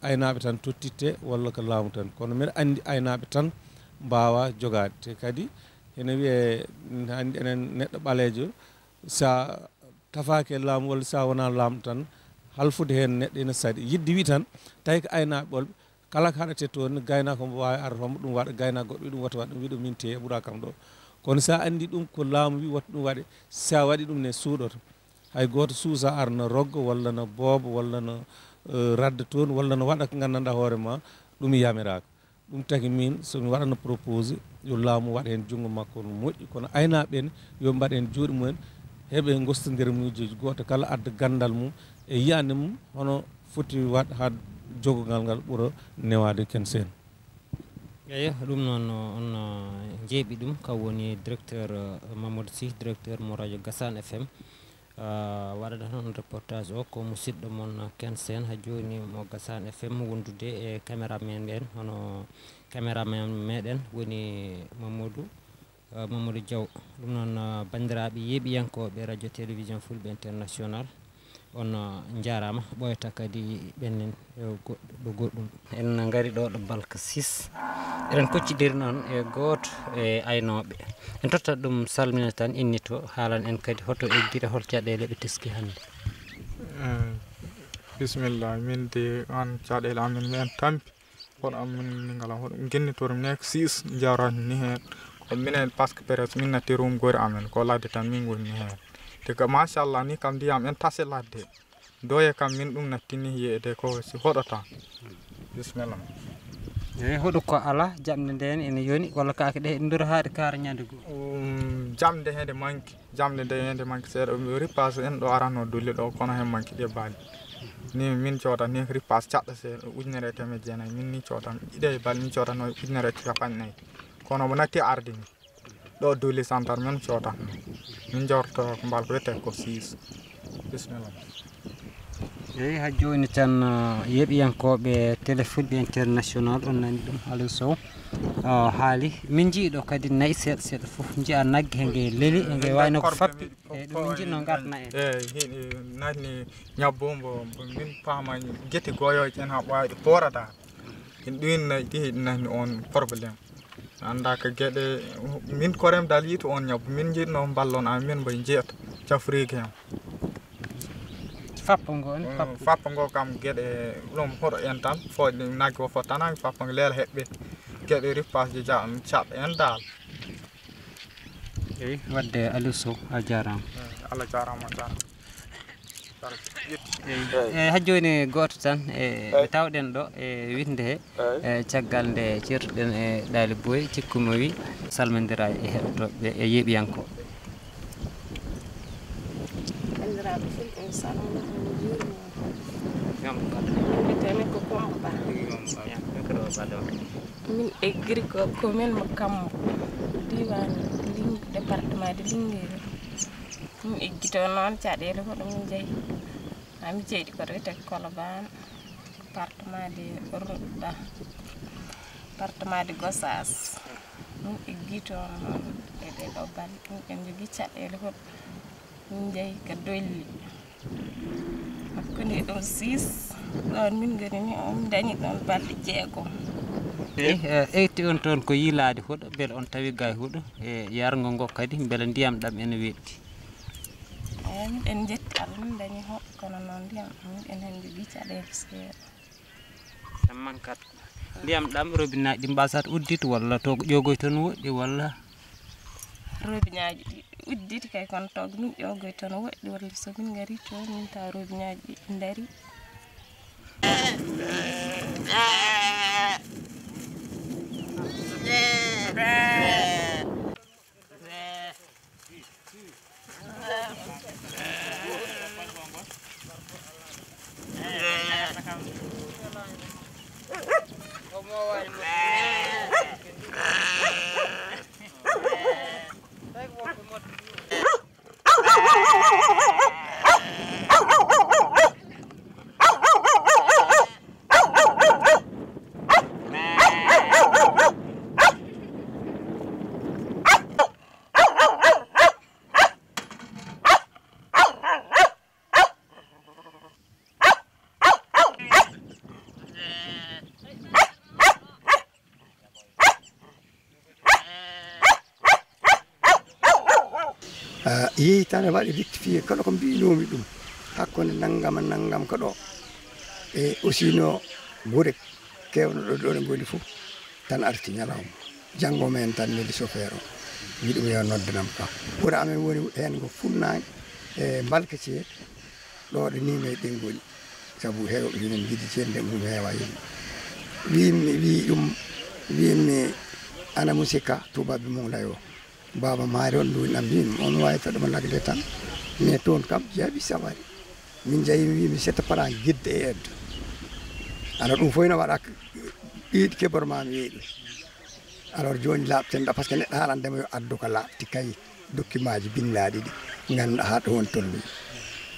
aynaaɓe tan tottittee walla ko laamu tan? Kono mbeɗa anndi aynaaɓe tan mbaawaa jogaade. Te kadi ene wiyee, anndi enen neɗɗo ɓaleejo, so a tafaaki e laamu walla so a wonaa laamɗo tan, halfude heen neɗɗo ene saɗi. Yiɗde wi tan, tawi ko aynaaɓe ɓolɓe, kala ko haɗetee toon, gaynaako omo waawi arde homo ɗum waɗa, gaynaako goɗɗo wi ɗum wota waɗ ɗum, wi ɗum min teeyi, ɓuraa kam ɗo. Kono so a anndi ɗum ko laamu wi wota ɗum waɗe, so a waɗi ɗum ne suuɗoto. Hay gooto suusa arna rogga walla na booba walla na, eh, radda toon walla na waɗa ko nganndanɗaa hoore ma, ɗum yamiraaka. Ɗum tagi min, so mi waɗano proposé, yo laamu waɗ heen junngo makko no moƴƴi, kono aynaaɓe ne, yo mbaɗ heen juuɗe mumen, heɓe ngostondira miijooji gooto kala adda ganndal mum e yiyannde mum, hono foti waɗ haa jogogal ngal ɓura newaade Ken Seen. Eeyo, ɗum noon, on, uh, njeeɓi ɗum, kam woni directeur, uh, Mamadou Sy, directeur mo radio Gassane F M. Uh, waɗata noon reportage o ko musidɗo mon Ken Seen, haa jooni mo Gassane F M, wondude e caméraman ɓen, hono caméraman meɗen woni Mamadou, uh, Mamadou Diaw. Ɗum noon, uh, banndiraaɓe yeeɓiyankooɓe radio télévision Fulɓe International, on, uh, njaaraama. Ɓooyata kadi ɓennen e goɗɗo ɗo goɗɗum. En ngari ɗo, ɗo Balka six. Eɗen kuccidiri noon e gooto e aynooɓe. En tottat ɗum salmina tan, innito, haalan en kadi hoto eggita, hol caɗeele ɓe teski hannde. Eh, bisimilla, min de on caɗeele amen, min tampi. Hoɗo am min ni ngala hoɗo gennitore min ko six jarani ni heen. Ko minen, parce que peut-être min natti rumgore amen, ko ladde tan min ngoni heen. Te ka machallah ni kam ndiyam en tase ladde. Doye kam min ɗum nattini yiyede ko si hoɗo tan. Bisimilla. Eeyi, hoɗo ko ala, jamɗe nde ene yoni, walla kaake ɗe ndura haa ɗe kaara ñande goo? Um, jamɗe hende manki, jamɗe nde hende manki seeɗa. Um, ripaas en ɗo arano dulle ɗo, kono hen manki ɗe baali. Ni min cooda ni ripaas caɗɗa seeɗa, ujunere e teemedde jeenayi. Min ni coodan ɗiɗe e baali, min coodanno ujunere e capanɗe nayi. Kono mo natti arde ni. Ɗo Doli Santar men coodatno. Min jorto ko mbal ko wiyetee ko six. Bisimilla. Eeyi, haa jooni tan, uh, yeeɓiyankooɓe Télé Fulɓe International, on nani ɗum, Aliou Sow, uh, haali. Min njii ɗo kadi nayi seeɗa seeɗa fof. Njiya nagge he nge leli, he nge wayno ko fappi. Eeyi, ɗum min njiɗno ngartana en. Eeyi, hiɗi natni ñabbo mbo, mbo min paama geti goyooje en haa ɓooyde poorata. En ɗin nayi ɗi hiɗi natni on problème. Annda ko geɗe, min korem dal yiitu on ñabbu, min njiɗno mballon amin, min mboy njeeto cafrigue hen. Fappo ngo on, mm, fappo. Fappo ngo kam geɗe ɗum hoɗo en tan, fo nagge o fottana, fappo ngo leela heɓɓe. Geɗe ripaas je ja-, caɗ en dal. Eyi, wadde Aliou Sow, a jaaraama. Eh, Allah jaaraama, a jaaraama. Eyi. Eyi, haa jooni gooto tan, e, ɓe tawɗen ɗo, e, wiɗnde he, e, caggal nde ceertuɗen e Daali Boy, cikkumi o wi, salmondira e heɗotooɓe e yeeɓiyankooɓe. Banndiraaɓe fulɓe, mi salminiima, mi juuriima on. Min mbiyetee-mi ko Coumba Ba. Min eggiri ko commune mo Kambo, diiwaan Ling-, département de Linguère. Min eggitoo noon caɗeele hoɗo min njehi. Haa mi jeyɗi koto wiyetee Colobane, département de Rouda, département de Gossas. Min eggitoo noon e ɗee ɗoo balɗe, min en njogii caɗeele hoɗo min njehi ka Dolli. Hakkunde ɗum six, ɗoon min ngoni ni, min dañi ɗoon balɗe jeegom. Eyi, eh, eyti on toon ko yiilaade huɗo, mbele on tawi gay huɗo, e yarngo ngo kadi, mbele ndiyam ɗam ene weɗɗi? Eyi, miɗen njetti Allah, min dañi huɗo, kono noon ndiyam ɗam, miɗen heen njogii caɗeele seeɗa. Ɗam mankat. Ndiyam ɗam, robinaaji ɗi mbasat uddit, walla to ko ƴoogoy toon woɗɗi, walla? Robinaaji ɗi udditi kay, kono taw ko min ƴoogoy toon woɗɗi, walla so min ngarii toon, min tawa robinaaji ɗi ndarii. Ah, yehi tan e waɗi rectifié kala ko mbinoomi ɗum. Hakkunde nanngam e nanngam ko ɗo. E aussi no gure keewno ɗo, ɗo ɗe ngoni fof tan arti ñalawma. Janngo men tan neli chauffeur o. Wi ɗum yo noddanam ka. Wuro amen woni heen ko funnaange. e mbalka ceeɗu. Ɗo ɗo ni meɗen ngoni. Sabu heewɓe hino njiɗi ceeɗu, ndeen ɗum heewaa yimɓe. Wiimi, wii ɗum, wiimi, "Ana Musika, tuubaaɓe Mawlaay o?" Baaba maari on ɗum, am mbimi, "On waawi fedde mo lagde tan." Mais toon kam, jaabi sawari. Min njahi, mi wiimi, "C'est parent guide et aide." Alors, ɗum fof ina waɗa ɗiɗi keɓor ma mi weeɗi. Alors, jooni laaɓten ɗo, parce que neɗɗo haalandema yo addu ko laaɓti kay, documentji binnaaɗi ɗi ngannduɗaa haa ɗo woni tolni.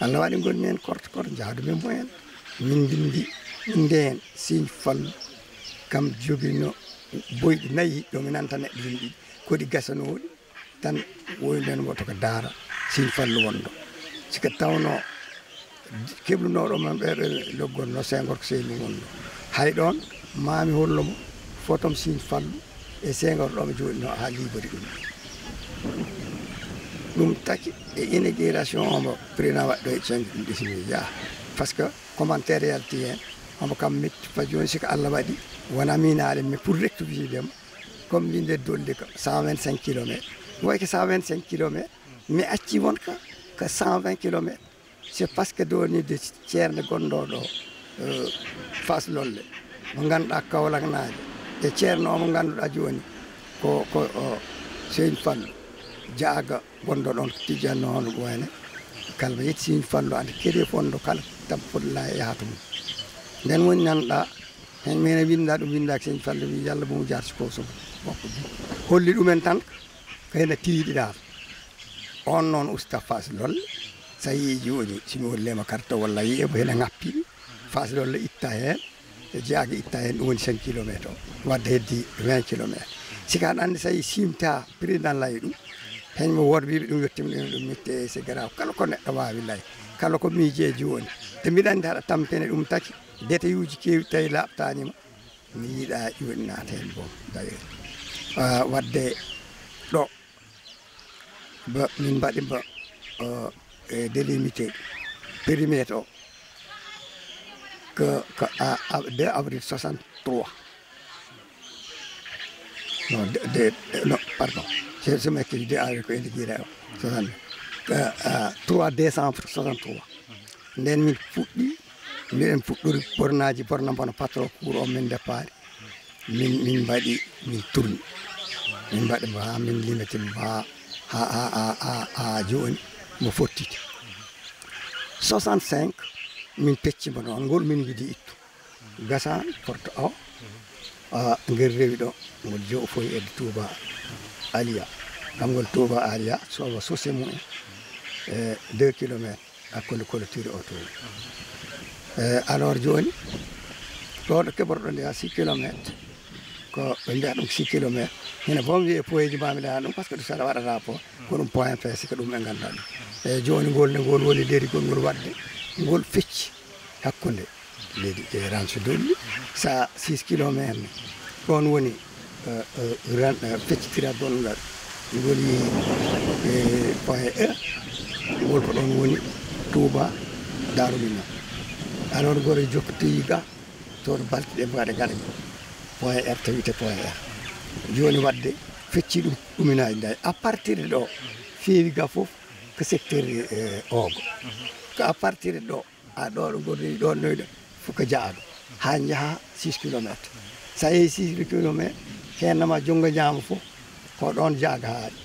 Allah waɗi ngonmi heen korto korto, njaadu min mo heen. Min mbinndi, ndeen Siñ Fallu kam jogino boyɗi nayi ɗo mi nanta neɗɗo yimɓe ɗiɗi. Ko ɗi gasanooɗi tan woyden woto ko daara Siñ Fallu wonɗo. Si ko tawno keblunooɗo men ɓe, ɓe loggonno Senghor ko Seyni wonɗo. Hay ɗoon maa mi hollo mo fotom Siñ Fallu e Senghor ɗo mi jooɗinoo haa liibori ɗum. Ɗum taki e inauguration omo président waɗɗo e cengi ɗum ɗisini yaha. Parce que commentaire yalti heen, omo kam metti fa jooni si ko Allah waɗi wona miinaale, mais pour rectifier dem, comme mbinde dolli ko cent vingt-cinq kilomètres. Woy ko cent vingt-cinq kilomètres, mi acci won ko, ko cent vingt kilomètres. C'est parce que doni de ceerno gonɗo ɗo, euh, Fass Lolle, mo ngannduɗaa Kaolack naajo, e ceerno o mo ngannduɗaa jooni ko, ko, o, Seyni Fallu, jaaga gonɗo ɗoon ko tijjanno hono ɓooyne. Kala mo yetti Seyni Fallu, ande kede fonndo kala tampuɗo la e yahata mum. Nden woni nanɗa, hen mene winnda ɗum, winnda ko Seyni Fallu wi, "Yalla mo jaar ci kaw suuf." Holli ɗumen tan ko hena tiiɗi dal. On noon usta Fass Lolle, so a yii jooni, si mi hollema carte walla yi'e mo hena ŋappi, Fass Lolle itta heen, e jaaga itta heen, ɗum woni cinq kilomètres o, wadde heddi vingt kilomètres. Si ka aɗa anndi, so a yii simta président layi ɗum, hen mo wood wiɓe ɗum yettima ɗum, ɗum mette, c'est grave. Kala ko neɗɗo waawi lay, kala ko miije jooni. Te mbiɗa anndi haɗa tampene ɗum taki, détail uji keewi tawi laaɓtaani ma, mi yiɗa jooni naata heen boom, d'ailleurs. Ah, wadde ɗo, ba, min mbaɗi ba, euh, e délimité périmètre o, que, que à, à deux avril soixante-trois. Non, de, de, non, pardon. Je, je m'excuse, deux avril ko indi guiɗa o. Soixante, que, euh, trois décembre soixante-trois. Nden min fuɗɗi, miɗen fuɗɗori bornaaji, borna mbono patron cour o min départ. Min, min mbaɗi, min tourni. Min mbaɗi mo haa min limiti mo haa, haa, haa, haa, haa, haa jooni mo fottiti. Soixante-cinq, min pecci mo noon, ngol min njiɗi ittu. Gasaani, porte o, ah, ngel rewi ɗo, ngol jofoyi e Touba Aliya. Kam ngol Touba Aliya, sowa sose mumen, e deux kilomètres. Hakkunde clôture o toon. Eh, alors jooni, ɗo ɗo keɓorɗo nde six kilomètres, ko ɓe mbiyata ɗum six kilomètres. Hina boom wiye poyeeji ma mi ɗa ɗum, parce que ɗum saɗa waɗata rapport, ko ɗum point P, si ko ɗum ɓe ngannduɗaa ɗum. Eyi, jooni ngol nde ngol woni derigol ngol waɗde, ngol fecci hakkunde leydi e Ransu Dolli, sa six kilomètres ne, ɗoon woni, eh, eh, ran-, eh, feccitira gonɗo ngal. Ngol yi, eh, point E, ngol ko ɗoon woni Touba Darou Minam. Alors, ngol e jokkotoyi ga, toon balɗe ɗe mbaɗa gaɗa point R, tawite point R. Jooni waɗde fecci ɗum, ɗuminaaji nday. À partir de ɗo, feewi ga fof ko secteur, eh, Ogo. Ko à partir de ɗo, a ɗo ɗo ngol rewi ɗon noyɗo, fof ko jaaga. Haa njaha six kilomètres. So a yehi six kilomètres, kennama junngo ñaamo fof, ko ɗon jaaga haaɗi.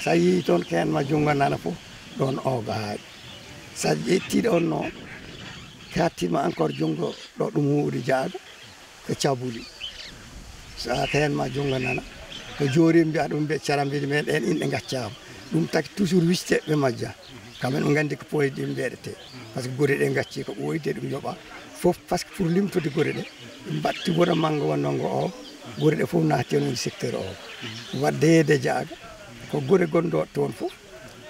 So a yehi toon, kennama junngo nana fof, ɗon Ogo haaɗi. So a ƴetti ɗon noon, kattinma encore junngo ɗo ɗum huuri jaaga, ko cabuli. So a heen ma junngo nana, ko joorim mbiya ɗum ɓe carambeeji men ɗen inɗe ngaccaama. Ɗum taki toujours wisde ɓe majja. Kamɓe ɓe nganndi ko poyeeji ɗi mbeɗete. Parce que gure ɗe ngacci ko ɓooyde ɗum yoɓa. Fof parce que pour limtude gure ɗe, ɗum mbaɗti wona manngo wonnoo ngo o, gure ɗe fof naatti heen woni secteur o. Wadde yeeyde jaaga, ko gure gonɗo toon fof.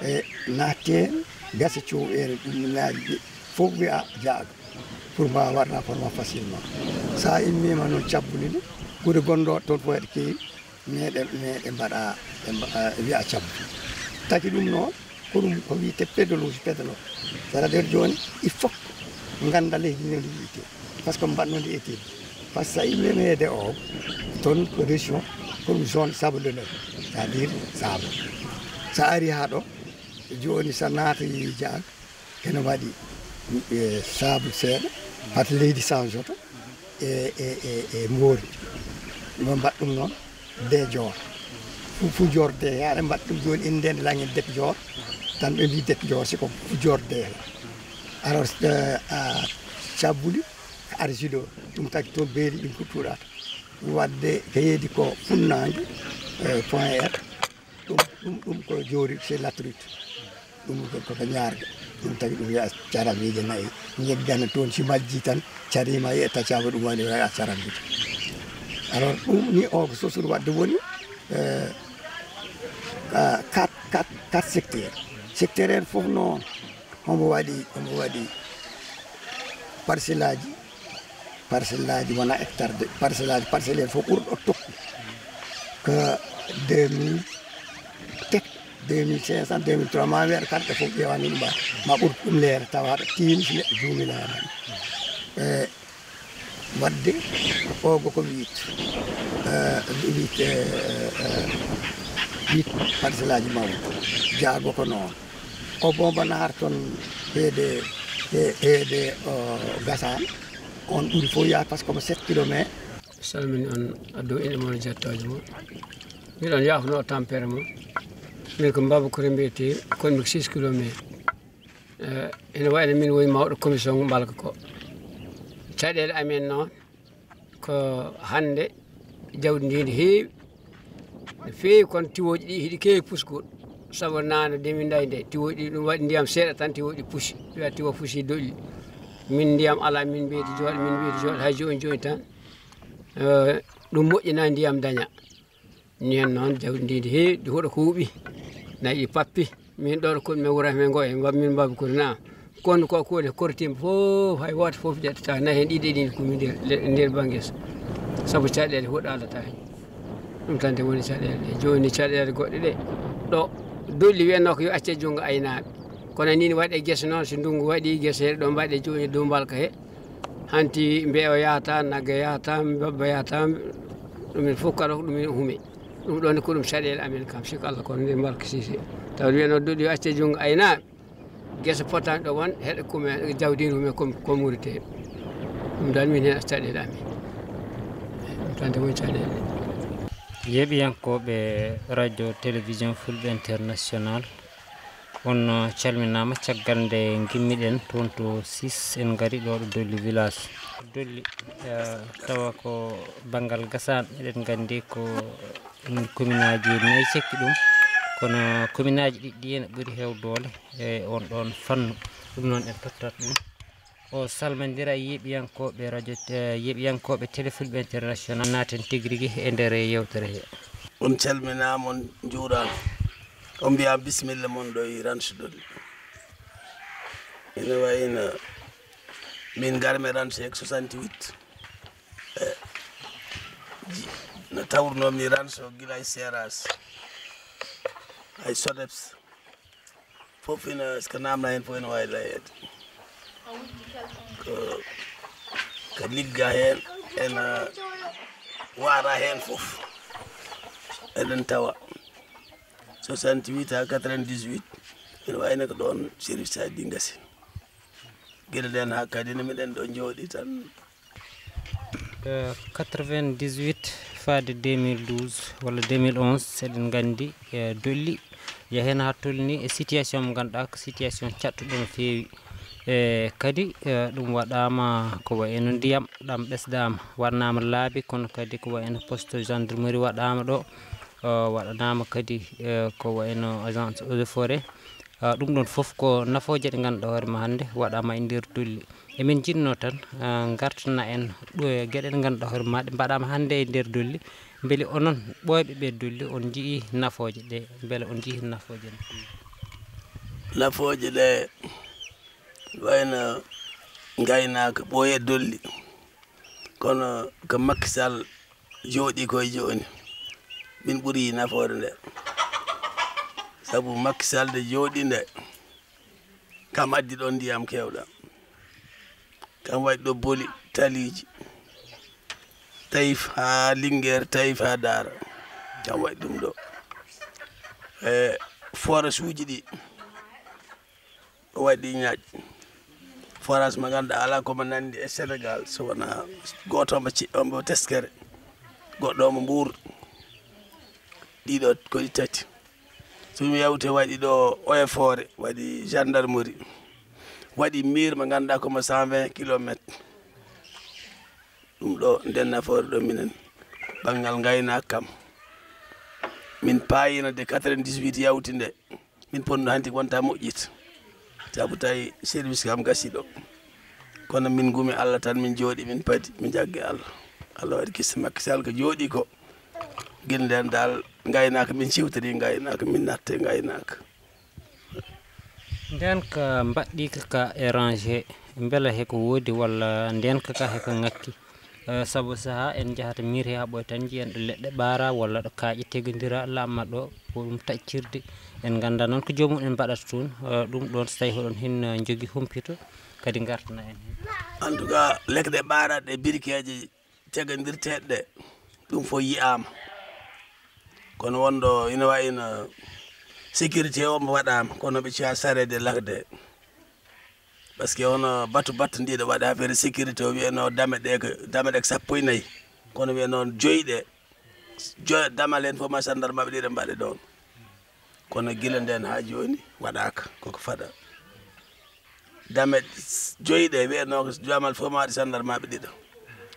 E naatti heen gasa coow ene ɗum naaji ɗi fof wiya jaaga pour mbawa waɗ rapport ma facilement. Sa immima noon cabbuli ɗi, gure gonɗo toon fof eɗe keewi, meɗe, meɗe mbaɗa, ɓe mba-, eh, wiya cabbu. Taki ɗum noon, ko ɗum ko wiyete pédologie, pédologue. C'est-à-dire jooni, il faut ngannda leydi ndi no ndi wiyete. Par ce que mbaɗnoo ndi étude. Par ce que so a immii e meede o, toon ko région, ko ɗum zone sabloneux, c'est-à-dire sable. So a arii haa ɗo, Jooni so naati jaag, ene waɗi, e, saabu seeɗa, pati leydi changeoto e, e, e, e mboori. Ɗum mbaɗ ɗum noon, de joor. Fu, fu joor de, aɗa mbaɗ ɗum jooni, en nden langen dek joor, tan ɓe mbi dek joor, si ko fu joor de. Alors, eh, a cabbuli, argilo, ɗum tagi toon beeli ɗum ko tuuɗata. Wadde ko heedi ko funnaange, eh, point R, ɗum, ɗum, ɗum ko joori, c'est latruite. Ɗum ko, ko, ko ñaarga. Ɗum tagi ɗum wiya caramiije nayi. Ñeggana toon si majji tan, carima e tacaba ɗum woni wiya caramiije. Alors, ɗum ni o ko sosuru wadde woni, eh, ah, quatre, quatre, quatre secteurs. Secteur en fof noon, homo waɗi, homo waɗi parcelle aji, parcelle aji wona hectare de, parcelle aji, parcelle en fof ɓurɗo tokki ko deux mille tek, deux mille cinq cents, deux mille trois, ma weer kamɓe fof ƴeewani ɗum, ma, ma ɓur ɗum leere, tawa aɗa tiimi si neɗɗo juumina hen. E wadde, ogo ko huit, eh, huit, eh, eh, huit parcelle aji mawɗi, jaago ko noon. O Bomba Naar toon heede, he-, heede o Gassane, on ɓuri fof yaade, par ce que ko sept kilomètres. Salmini on, addu inde mon e jettooje mon. Miɗon yaafno tampere mon. Min ko Mbaba Kure mbiyetee, kono mi ko six kilomètres. Eh, ene wayi no min woni mawɗo commission mbalka ko. Caɗeele amen noon, ko hannde jawdi ndi ndi heewi, no feewi, kono tiwooji ɗi hiɗi keewi pusgol. Sabu naane de min ndañi nde, tiwooji ɗi ɗum waɗi ndiyam seeɗa tan, tiwooji ɗi pusi. Wiya tiwo fusi dolli. Min ndiyam alaa, min mbeyti jooɗo, min mbeyti jooɗo, hay jooni jooni tan, eh, ɗum moƴƴina ndiyam daña. Ni hen noon jawdi ndi ndi heewi, ndi huɗo ko huuɓi. Nayi ɗi pappi. Min ɗo ɗo koɗi men wuro men ngo e mba-, min Mbaba Kure na. Kono ko kuuɗe kortimɓe fof, hay wooto fof ƴettata. Nayi hen ɗiɗi ɗin ko min nder, le-, nder bannge so. Sabu caɗeele huɗo alata hen. Ɗum tan de woni caɗeele ɗe. Jooni caɗeele goɗɗe ɗe. Ɗo dolli wiyatnoo ko yo acce junngo aynaaɓe. Kono ni ne waɗe gese noon, so ndunngu waɗi gese ɗo mbaɗe jooni dow mbalka he. Hanti mbeewa yahata, nagge yahata, mbabba yahata, ɗum en fof kala ko ɗum en hume. Ɗum ɗon ko ɗum caɗeele amen kam, siko Allah kono nde mbalka sise. Tawa wiyatnoo dolli yo acce junngo aynaaɓe. Gese potaani ɗo won, heɗe kume, jawdi ndi hume kom-, ko murite. Ɗum dal min heen caɗeele amen. Ɗum tan de woni caɗeele. Yeeɓiyankooɓe Radio Télévision Fulɓe International, on calminaama. Caggal nde ngimmiɗen toon to six, en ngari ɗo ɗo Dolli village. Dolli, eh, tawa ko banngal Gassane, eɗen nganndi ko ɗum commune aji nayi cekki ɗum, kono commune aji ɗiɗi ɗi ene ɓuri heew doole e on ɗon fannu. Ɗum noon en tottat ɗum. O salmondira e yeeɓiyankooɓe radio, eh, yeeɓiyankooɓe Télé Fulɓe International. Naaten tigi rigi e nder yeewtere he. On calminaama, on njuuraama. On mbiyaama bisimilla mon ɗo e Ranch Dolli. Ene wayi no min ngarmi Ranch he ko soixante-huit. Eh, ji-, no tawrunomi Ranch o gila e Seras, hay Sodeps. Fof ina, so ko naamna heen fof ina waawi layeede. Ko, ko ligga heen, ena waara heen fof. Eɗen tawa soixante-huit haa quatre-vingt-dix-huit, ina wayi no ko ɗoon service aji ɗi ngasi. Gila ɗeen haa kadi no miɗen ɗo njooɗi tan. Eh, quatre-vingt-dix-huit faade deux mille douze walla deux mille onze, eɗen nganndi, eh, Dolli yahen haa tolni e situation mo ngannduɗaa ko situation caɗtuɗo no feewi. E kadi, eh, ɗum waɗaama ko wayi no ndiyam ɗam ɓesdaama, waɗanaama laabi, kono kadi ko wayi no poste gendarmerie waɗaama ɗo, eh, waɗanaama kadi, eh, ko wayi no agence eaux et forêt. Ah, ɗum ɗon fof ko nafooje ɗe ngannduɗaa hoore ma hannde waɗaama e nder Dolli. Emin njiɗnoo tan, ah, ngartana en ɗo e geɗe ɗe ngannduɗaa hoore ma ɗe mbaɗaama hannde e nder Dolli. Mbele onon ɓooyɓe ɓe Dolli on njiyii nafooje ɗe, mbele on njiyii nafooje ɗe? Nafooje ɗe wayno ngaynaaka ɓooye Dolli, kono ko Macky Sall jooɗii koye jooni, min ɓuri nafoore nde. Sabu Macky Sall nde jooɗii nde, kam addi ɗoon ndiyam keewɗam. Kam waɗi ɗo boli taliiji, Taïf haa Linguère, Taïf haa Daara. Kam waɗi ɗum ɗo. E forage uji ɗi, O waɗi ñaaƴ. Forage mo ngannduɗaa alaa ko mo nanndi e Senegaal, so wonaa gooto omo ci-, omo Teskere, goɗɗo omo Mbuur. Ɗiɗo ko ɗi tati. So mi yawti, waɗi ɗo eaux et forêts, waɗi gendarmerie, waɗi mur mo ngannduɗaa ko mo cent vingt kilomètres. Ɗum ɗo nden nafoore ɗo minen, banngal ngaynaaka kam. Min paayino de quatre-vingt-dix-huit yawti nde. Min ponno hanti wonta moƴƴit. Sabu tawi service kam gasi ɗo. Kono min ngumi Allah tan, min jooɗi, min padi, min jaggi Allah. Allah waɗi kiste Macky Sall ko jooɗi ko. Gila nden dal ngaynaaka, min ciwtiri ngaynaaka, min natte ngaynaaka. Nden ka mbaɗɗi ka, ka e rangé, mbela he ko woodi walla nden ka, ka he ko ŋakki? Eh, sabu saha en njahata miir he haɓɓoy tan njiyen ɗo leɗɗe ɓaara walla ɗo kaaƴe tegodira lamma ɗo, ko ɗum taccirde. En ngannda noon ko joomum en mbaɗata toon, eh, ɗum ɗoon so tawi hoɗon hin, eh, njogi humpito, kadi ngartana en heen. En tout cas, lekɗe ɓaaraɗe, birikeeje tegondirteeɗe ɗe, ɗum fof yiyaama. Kono wonɗo ina wayi no sécurité o mo waɗaama, kono ɓe ciya sareede lakde. Parce que hono batu batta ndiɗo waɗa affaire sécurité o wiyano dame ɗe ko, dame ɗe ko sappo e nayi. Kono wiyano joyi ɗe, joyi damal hen fof ma sandarmaɓe ɗiɗo mbaɗe ɗon. Kono gila nden ha joni waɗaka koko fada. Dame joyi ɗe wiyano ko damal fof ma waɗi sandarmaɓe ɗiɗo.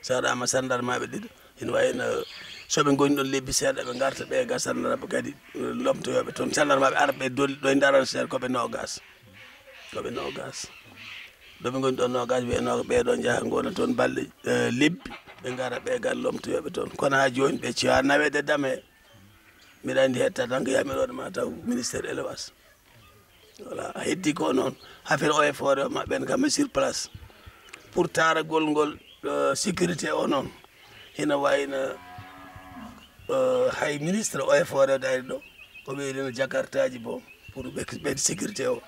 So waɗama sandarmaɓe ɗiɗo, ina wayno soɓe goni ɗon lebbi seeɗa ɓe garta ɓe ga sandarmaɓe kadi lomtoyoɓe toon. Sandarmaɓe ara ɓe doli ɗo e Daran Seer koɓe nogas. Koɓe nogas. Ɗo ɓe ngoni ɗo nogas wiyanoo ko ɓee ɗoo njaha ngona toon balɗe, eh, lebbi, ɓe ngara ɓe gar lomtoyooɓe toon. Kono haa jooni ɓe ciya naweede dame. Mbiɗa anndi hetta tan ko yamiroore ma taw ministère élevage. Voilà, a heddi ko noon. Affaire eaux et forêts o maɓɓen kam sur place. Pour taaragol ngol, eh, sécurité o noon. Hina wayno, eh, hay ministre eaux et forêts dari ɗo. O ɓeydino jakartaaji bo pour ɓe, ɓeyde sécurité o.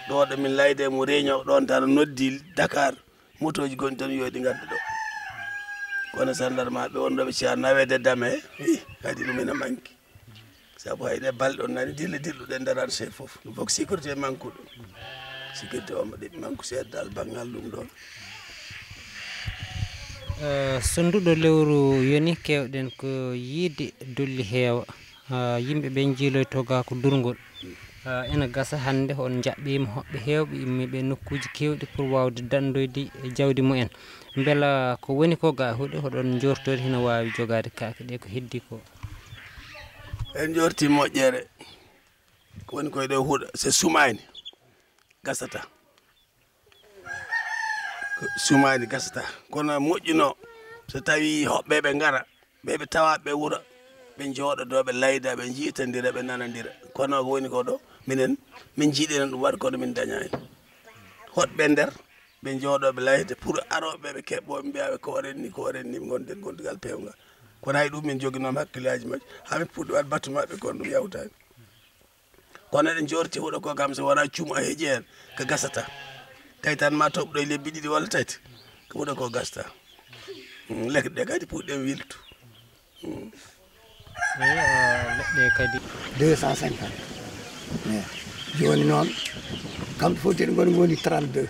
Ɗo ɗo min layde mo réunion ɗon tan noddi Dakar, motooji goni toon yo ɗi ngaddu ɗo. Kono sandarmaɓe wonɗo ɓe ciya naweede dame, ih, kadi ɗum ina manki. Sabu hay ɗe balɗe on nani dille dilluɗe daraade chef fof. Ɗum fof ko sécurité mankuɗo. Sécurité o mo ɗeɓi manku seeddal banngal ɗum ɗon. Eh, so nduɗo lewru yoni, keewɗen ko yiide dolli heewa. Ah, yimɓe ɓe njiiloyto gaa ko durngol. Ah, ena gasa hannde on njaɓɓiima hoɓɓe heewɓe immiiɓe e nokkuuji keewɗi pour waawde danndoyde e jawdi mumen. Mbela ko woni ko gaa huɗo hoɗon njoortori hino waawi jogaade kaake ɗe ko heddi ko? En njoorti moƴƴere. Ko woni koye ɗo huɗo, so sumaani, gasata. Sumaani gasata. Kono moƴƴuno so tawi hoɓɓe ɓe ngara, ɓe ɓe tawa ɓe wuro, ɓe njooɗo ɗo, ɓe layda, ɓe njiitandira, ɓe nanandira. Kono ko woni ko ɗo, minen, min njiɗino ɗum waɗa, kono min dañaani. Hoɗɓe nder, ɓe njooɗo, ɓe layda, pour arooɓe ɓe keɓɓo, ɓe mbiya ɓe ko oren ni, ko oren ni, ɓe ngonɗen gondugal pewngal. Kono hay ɗum min joginoma hakkillaaji majji, haa min puɗɗi waɗ batu maɓɓe, kono ɗum yawtaani. Kono eɗen jorti huɗo ko kam, so wona cuumu a heeƴi heen, ko gasata. Tawi tan ma toɓɗo e lebbi ɗiɗi walla tati, ko huɗo ko gasata. Mm, lekɗe ɗe kadi puɗɗen wiltu. Mm. Eyi, eh, leɗɗe kadi. Deux cent cinquante. Eyi. Jooni noon, kam to foti eɗen ngoni, ngoni trente-deux.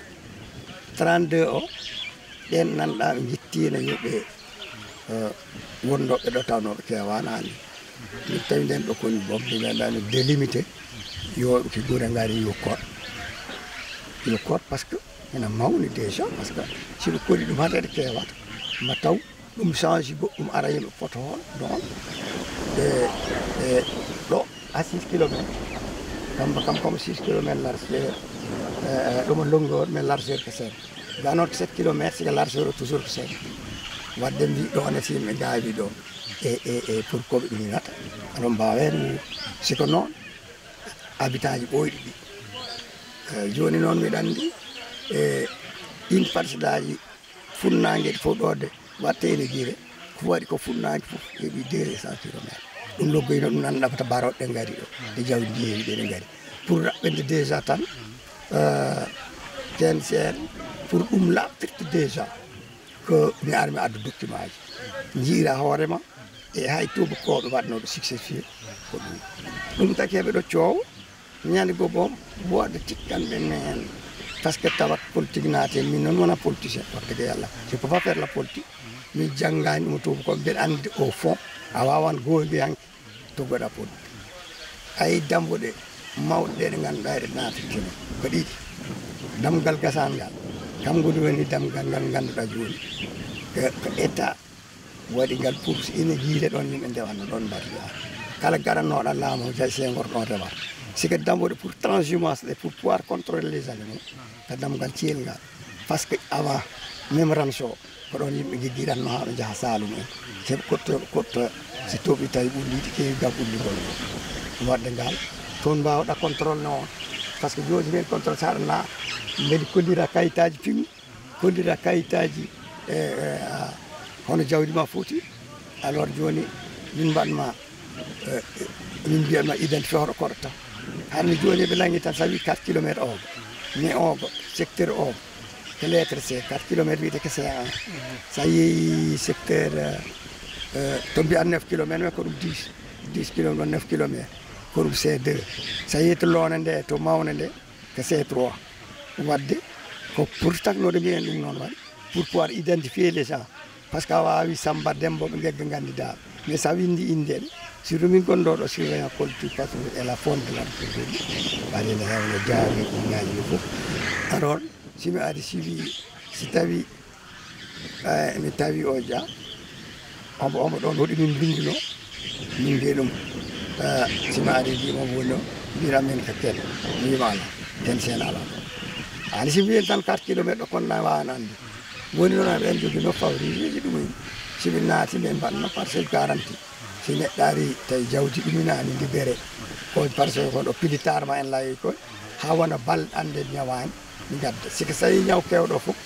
Trente-deux o, ɓeen nanɗaa ɓe njettiino yimɓe, eh, wondoɓe ɗo tawnooɓe keewaanaani. Min tawi nden ɗo koni bomɓe ɓe mbaɗa délimité, yo ɓe ki gure ngari yo koɗ. Yo koɗ parce que ena mawni déjà, parce que si ɓe koɗi ɗum haɗede keewata. Ma taw ɗum change goɗɗum ara yimɓe poto hon ɗon. E, e, ɗo à six kilomètres. Kam, kam, comme six kilomètres largeur, eh, eh, ɗum longueur, mais largeur ko cinq. Ga noon ko sept kilomètres, c'est que largeur o toujours ko cinq. Wadde mbi ɗo ne si yimɓe gaawi ɗo. E, e, e, pour ko ɓe ɗum nata. Aɗon mbaawa heen wuur. Si ko noon, habitant ji ɓooyɗi ɗi. Eh, jooni noon mbiɗa anndi, e, ɗin parcelle aji funnaange fof ɗo de, watte ene gire, ko waɗi ko funnaange fof heɓi deux cents kilomètres. Ɗum loggoyno ɗum nan ɗaɓata baroɗe ngari ɗo, e jawdi ndi heewi ɗe ngari. Pour raɓɓende déjà tan, euh, T N C R, pour ɗum laaɓtirde déjà, ko mi ar mi adda document aji. Njiira hoore ma, e hay tuubakooɓe waɗnooɓe succès fii, ko ɗum. Ɗum taki heɓe ɗo coow, Ñande goo boom, woɗɓe cikkanɓe men, parce que tawat politique naati heen, min noon wona politicien, wax dëgg Yàlla. Je peux pas faire la politique. Min janngaani ɗum, to ko mbeɗa anndi au fond, a waawan gooyde hanki to goɗa politique. Ay dambuɗe mawɗe ɗe ngannduɗaa eɗe naatitino ko ɗiɗi. Damgal gasangal, kam ngoni woni damgal ngal ngannduɗaa jooni ko, ko État waɗi ngal pour ina yiile ɗoon yimɓe ndewanno ɗoon mbaɗi. Kala garannoɗo laamu jay Senghor ɗoon rewa. Sika dambuɗe pour transhumance ɗe pour pouvoir contrôler les animaux. Ko damgal ciel ngal. Parce que avant même ranso ko ɗoon yimɓe giggiɗatno haa ɓe njaha Saalum en. Seɓe kotto kotto si toɓi tawi ɓulliɗi keewi gam ɓulligol. Waɗde ngal toon mbawɗa contrôle no on. Parce que jooji men contrôle saɗa na mbeɗi kollira kayitaji piwi. Kollira kayitaaji e, e, a, hono jawdi ma foti. Alors jooni min mbaɗma, e, min mbiyatma identifié hoto korta. Hannde jooni ɓe langi tan, sa wi quatre kilomètres ogo, mais ogo secteur ogo ko lettre C, quatre kilomètres wiyete ko C A un. Sa yeeyi secteur, e, e, to mbiyan neuf kilomètres, mais ko ɗum dix, dix kilomètres, neuf kilomètres ko ɗum C deux. Sa yeeyi to loone nde, to mawne nde, ko C trois. Waɗde ko pour taknoɗo mbiyen ɗum noon waɗi pour pouvoir identifier les gens. Parce que a waawi Samba Dembo ɓe ngegga nganndidaa mais sa winndi innde ɗe, surtout min gonɗo ɗo surveillant politique parce que e la fonde lan waɗi ne hewno jaami ɗum ñaaji ɗo fof. Alors si mi ari si wi si tawi Eh, mi tawi o ja omo omo ɗon hoɗi min mbinduno min mbiya ɗum. Eh, si maari ndi omo woni o mbira min ka ken mi wima ala ken sen ala. Ani si mbiyen tan quatre kilomètre ɗo kon na wawan andi woni noon aɓe en jogi no favorisé ji ɗum en. Si ɓe naati ɓe mbaɗno parcelle garanti si neɗɗo ari tawi jawdi ɗuminani libéré ko parcelle kon ɗo pilitar ma en layoy koy ha wona balɗe ande ñawani. Gadda sika so tawi ñaw kewɗo fof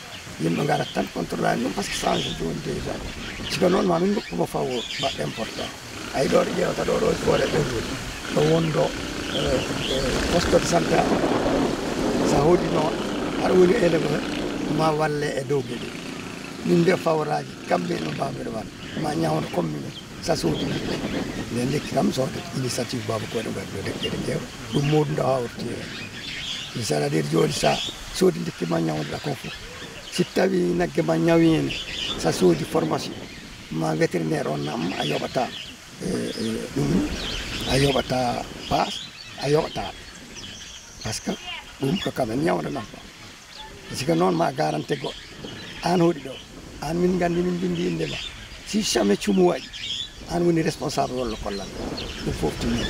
yimɓe ngarat tan contrôlani ɗum parce que change joni déjà. Sika noon ma min gokkuma fawo baɗɗo important. Ay ɗo ɗo ƴeewta ɗo ɗo foore ɓe woni ɗo wondo poste de santé. Sa hoodi noon aɗa woni éleveur ma walle e dow geɗe min mbiya faworaji kamɓe no mbawɓeɗe wan ma ñawno commune. Sa soodi nde lekki kam soode initiative baba koɗo ngal ɗo dekkede kew ɗum modu nda hawrti. C'est à dire joni sa soodi lekki ma ñawdiɗa kon fof si tawi nagge ma ñawino sa soodi pharmacie ma vétérinaire on nam a yoɓata ɗum a yoɓata paas a yoɓata. Parce que ɗum ko kamen ñawdanam ɗo. Sika noon ma garante goɗɗo an hoɗi ɗo an min gandi min bindi inde ma si jamais cumu waɗi an woni responsable walla kollal ɗum fof timi.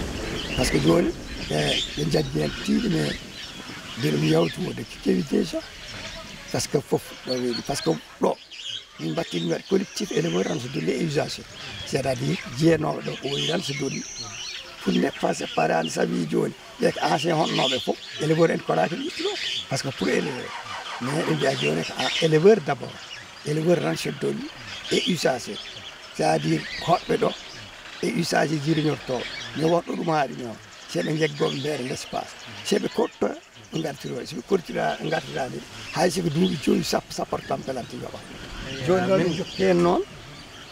Parce que joni ɓe jaggi hen tiiɗi mais mbiɗo mi yawti wode kewi déjà. Parce que fof ɗo weeɗi parce que ɗo min mbattini waɗi collectif éleveur ranso dolli e usage c'est à dire jeenooɓe ɗo ko woni ranso dolli pour ne pas séparé an sabi joni. Ɓe ko ancien honnoɓe fof éleveur en kolaki ɗum ittuɗo parce que pour éleveur mais eɗen mbiya joni ko éleveur d' abord éleveur ranchette doli et usager c'est à dire hoɗɓe ɗo e usager jiriñorto mi woɗɗo ɗum haaɗi noon seeɗa jeggoɓe mbeere l'espace seeɓe kotto ɓe gartiro soɓe kortira gartirani hay siko duuɓi joyi sappo sapportam pelante yoɓa. Joni noon min jokki hen noon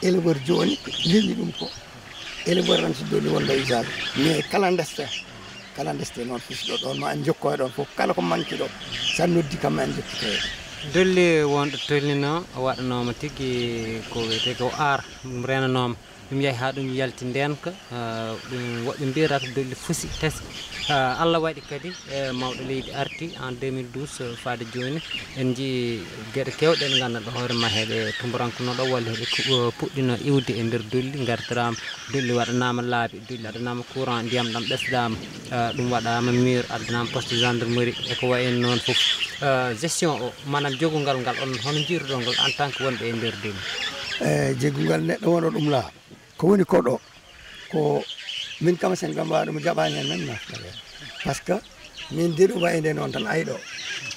éleveur joni leñi ɗum ko éleveur ranchette doli wonɗo usage mais kala deste kala deste noon fusiɗo ɗon ma en jokko e ɗon fof kala ko manki ɗo sa noddi kam ma en jokkito e. Dolli wonɗo tolnino waɗanoma tigui ko wiyete ko ar ɗum renanoma ɗum yahi ha ɗum yalti ndenka. Ɗum woɓɓe mbirata dolli fusi tasi. Allah waɗi kadi e mawɗo leydi arti en deux mille douze faade joni en jii gueɗe kewɗe ɗe ganduɗa hoore ma heeɓe tumurankunoɗo walla heeɓe puɗɗino iwde e nder dolli gartirama dolli waɗanama laabi dolli addanama courant ndiyam ɗam ɓesdama. Ɗum waɗama mur addanama poste gendarmerie eko wayi en noon foof. Gestion o manam jogugal ngal on hono jiiruɗon ngol en tant que wonɓe e nder dolli? Eyyi jeggugal neɗɗo wona ɗum laa ko woni ko ɗo ko min kam sen kam mbaɗa ɗum jaɓani hen nan naftata par ce que min de ɗum wayi nde noon tan ay ɗo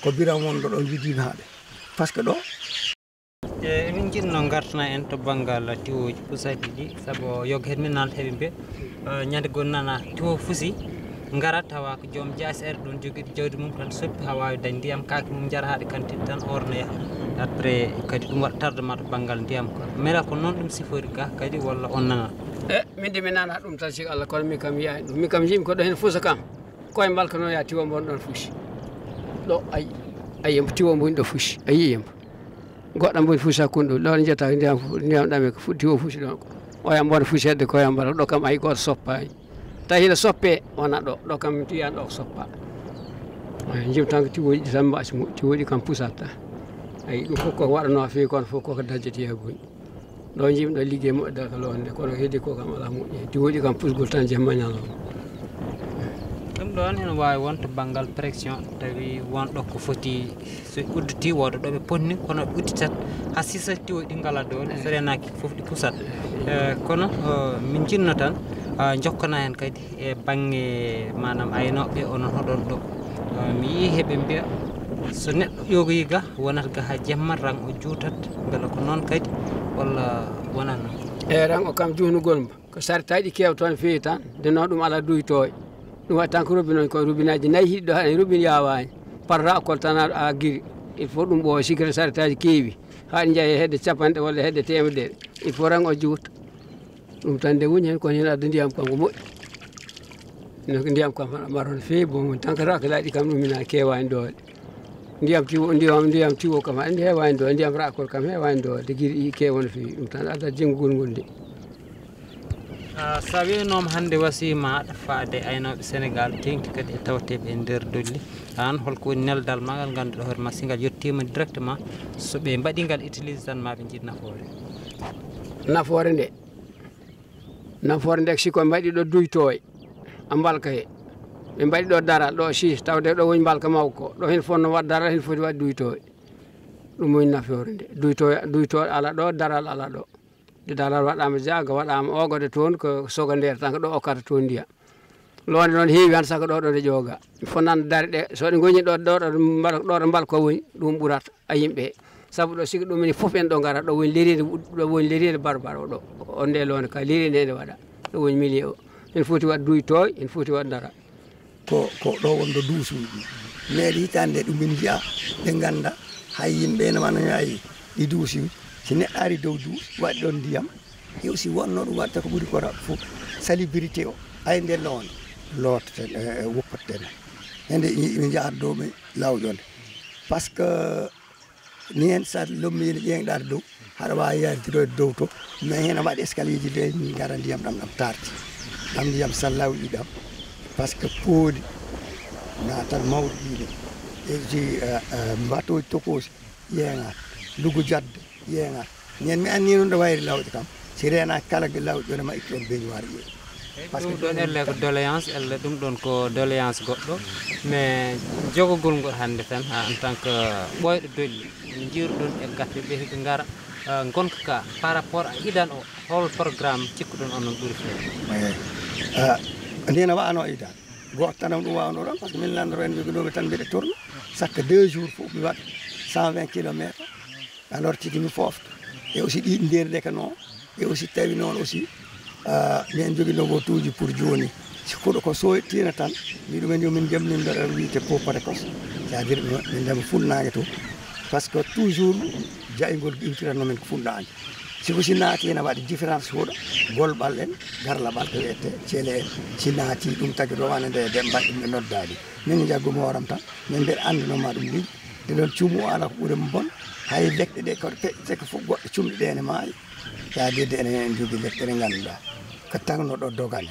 ko biram wonɗo ɗo judima haaɓe par ce que ɗo. E emin jiɗno gartana en to banngal tiwooji pusaji ɗi sabu yoga heen min nanta heɓe mbiya ñande goo nana tiwo fusi ngara tawa ko joom jaasi ari ɗoon jogiiɗo jawdi mum tan soppi haa waawi dañ ndiyam kaake mum njara haa ɗe kantin tan ornoya après kadi ɗum waɗa tardement to banngal ndiyam ko mbela ko noon ɗum sifori ga kadi walla on nana? E min de mi nana ɗum tan sik Allah kono min kam yiyaani ɗum min kam yimi ko ɗo heen fusa kam. Koye mbalka noon, yaa tiwo mbo ɗon fuusi. Ɗo, ayi, ayi, tiwo mbo ɗo fuusi. A yii mbo. Goɗɗo mbo fuusi hakkunde ɗo. Ɗo njetta ndiyam, ndiyam ɗam e ko fu-, tiwo fuusi ɗon. Oya mbo fuusi hedde koye mbalka. Ɗo kam ayi gooto soppaani. Tawi hino soppee, wona ɗo. Ɗo kam tiyan ɗo ko soppa. Ayi, jim tan ko tiwoji ɗi tan mbaasi mo. Tiwoji kam pusata. Ayi, ɗum fof ko waɗanoo feewi, kono fof koko dajjete yaa booni. Ɗo jimɗo liggey moƴƴa ka loonde, kono heedi ko kam alaa moƴƴi. Diwooɗi kam pusgol tan jemma ñalawma. Ɗum ɗoon ene waawi wonde banngal pression, tawi won ɗo ko foti, so udditi wooda ɗo ɓe potni, kono ɓe udditat haa sisa tiwo ɗi ngala doole, so reenaaki fof ɗi pusat. Eh, kono, eh, min njiɗno tan, ah, jokkana heen kadi e bannge, maanaam, aynooɓe, onon hoɗon ɗo. Ah, mi yii heɓe mbiya, so neɗɗo ƴoogoyi ga, wonata ga haa jemma, ran o juutat, mbela ko noon kadi, walla wonaa noon? E ran o kam juutnugol mbo, ko sartaaji keew toon feewi tan, nde noon ɗum alaa duytooye. Ɗum waɗi tan ko robinet, koye robinetji nayi hiɗi ɗo, haɗa robine yaawaani. Par raakol tan a, a giri. Il faut ɗum ɓooya, sikkata sartaaji keewi. Haa ɗi njeya hedde capanɗe walla hedde teemedere. Il faut ran o juuta. Ɗum tan nde woni heen, kono heen adda ndiyam kam ko moƴƴi. No ko ndiyam kam hana maro no feewi, bon, woni tan ko raakilaaji kam ɗum ina keewaani doole. Ndiyam tiwo, ndiyam, ndiyam tiwo kam hannde heewaani doole, ndiyam raakol kam heewaani doole, de giri ɗi keewa no feewi. Ɗum tan adda jinngugol ngol nde. Ah, so a wiinooma hannde wasiya maaɗa faade e aynooɓe Senegaal, teeŋti kadi e tawteeɓe e nder dolli. Aan, holko woni neldal ma ngal ngannduɗaa hoore ma, si ngal yettiima directement, so ɓe mbaɗii ngal utilise tan, ma ɓe njiɗ nafoore? Nafoore nde, nafoore nde, si ko mbaɗi ɗo duytooye, a mbalka he. Ɓe mbaɗi ɗo daral, ɗo si, tawde ɗo woni mbalka mawko. Ɗo heen fotno waɗ daral, heen foti waɗ duytooye. Ɗum woni nafoore nde. Duytooye, duytooye ala ɗo, daral ala ɗo. Nde daral waɗaama jaaga, waɗaama oogode toon, ko secondaire tan, ko ɗo okkata toon ndiyam. Loonde noon heewi han, saka ɗo, ɗo nde ƴooga. Fotnaan dare ɗe, so ɗe ngoñi ɗo, ɗo, ɗo mbaɗa, ɗo, ɗo mbalka woni, ɗum ɓurata a yimɓe. Sabu ɗo, sigo ɗum mini fof en ɗo ngara, ɗo woni leriinde, ɗo woni leriinde Barbara o ɗo. On nde loonde ka leriinde nde waɗa. Ɗo woni milieu o. En foti waɗ duytooye, en foti waɗ dara. Ko, ko ɗo wonɗo duusuuji. Meɗe hitaande ɗum min njiya, ɓe ngannda hay yimɓe ene wano ñaayi ɗi duusuuji. Si neɗɗo ari dow duus, waɗi ɗon ndiyam, e aussi wonno ɗum waɗta ko ɓuri ko raɓ fof, salubrité o, ay nde loonde, lootaten, e, e, woppaten. Hende mi, mi njahat dow mi lawƴonde. Par ce que ni heen, so a lommii ne ƴeeŋɗaa to dow, haɗa waawi yaltiroyde dow to, mais heen a waɗi escalier ji de, ngara ndiyam ɗam, ɗam taarti. Ɗam ndiyam so lawƴi ɗam, par ce que pooli naatat mawɗi ɗiɗo. E ji, eh, eh, mbatooji tokoosi ƴeeŋaat, lugu jadde ƴeeŋaat. Minen mi anni noon ɗo wayri lawƴe kam, si reenaaki kala lawƴe ɗo ma ittu on beñuwaar ƴeew. Par ce que ɗum ɗoon elle ko doléance, elle ɗum ɗoon ko doléance goɗɗo, mais jogagol ngol hannde tan, ah, en tant que ɓooyɗo dolli, njiiruɗon e gaffe ɓe hiɓe ngara, ah, ngonka ka par rapport à idan o, hol programme cikkuɗon onon ɓuri feewde? Eey. Ah, ndena wano idan. Gooto tan am ɗum waawno ɗon, par ce que min lanndoro en joginooɓe tan mbiɗa tourne, chaque deux jours fof mi waɗa cent vingt kilomètres. Alors tigi mi foofta. E aussi ɗi ndeerɗe ka noon. E aussi tawi noon aussi, ah, min joginoo wotuuji pour jooni. Si koɗo ko soytiina tan, mi ɗumen yo min jam min mbaɗa wiyte pot précoce. C'est-à-dire min, min ndema funnaange to. Par ce que toujours jayngol iwtiranno min ko funnaange. Si ko si naati ene waɗi différence huuɗo, golɓal en, garlaɓal ko wiyete ceele en. Si naati ɗum tagi rowane nde, nde mbaɗi ɗum ɓe noddaali. Min jaggu mooram tan, min mbeɗa anndinoma ɗum leydi. Nde ɗon cuumu o ala ko ɓuri mo bon. Hay lekɗe ɗe ko peƴƴe ko fof goɗɗe cumɗe ɗe ene maayi. Yaade de ene en jogii lekɗe ɗe ngannduɗaa. Ko tagno ɗo dogane.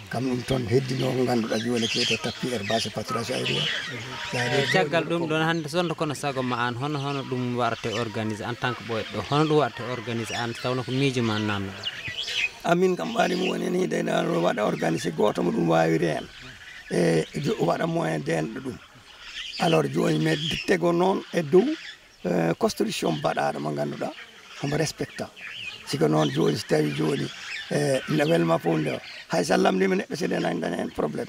Kam ɗum toon heddino ko ngannduɗaa jooni ko wiyetee tapis herbacé pâturage aérien. Yaade Eh, caggal ɗum ɗon hannde sonto kono sago ma aan, hono, hono ɗum waɗate organisé en tant que ɓooyɗo ɗo? Hono ɗum waɗate organisé aan, tawno ko miijo ma namno ɗo? Amin kam ɓaali mum woni ni de ɗo waɗa organisé gooto mo ɗum waawi reen. E jo-, waɗa moyen deenɗo ɗum. Alors jooni mi tego noon e dow, eh, construction baɗaaɗo mo ngannduɗaa omo respecta. Si ko noon jooni, si tawi jooni, eh, ne welma fof nde o. Hay so a lamndiima neɗɗo, si nde nani daña heen problème.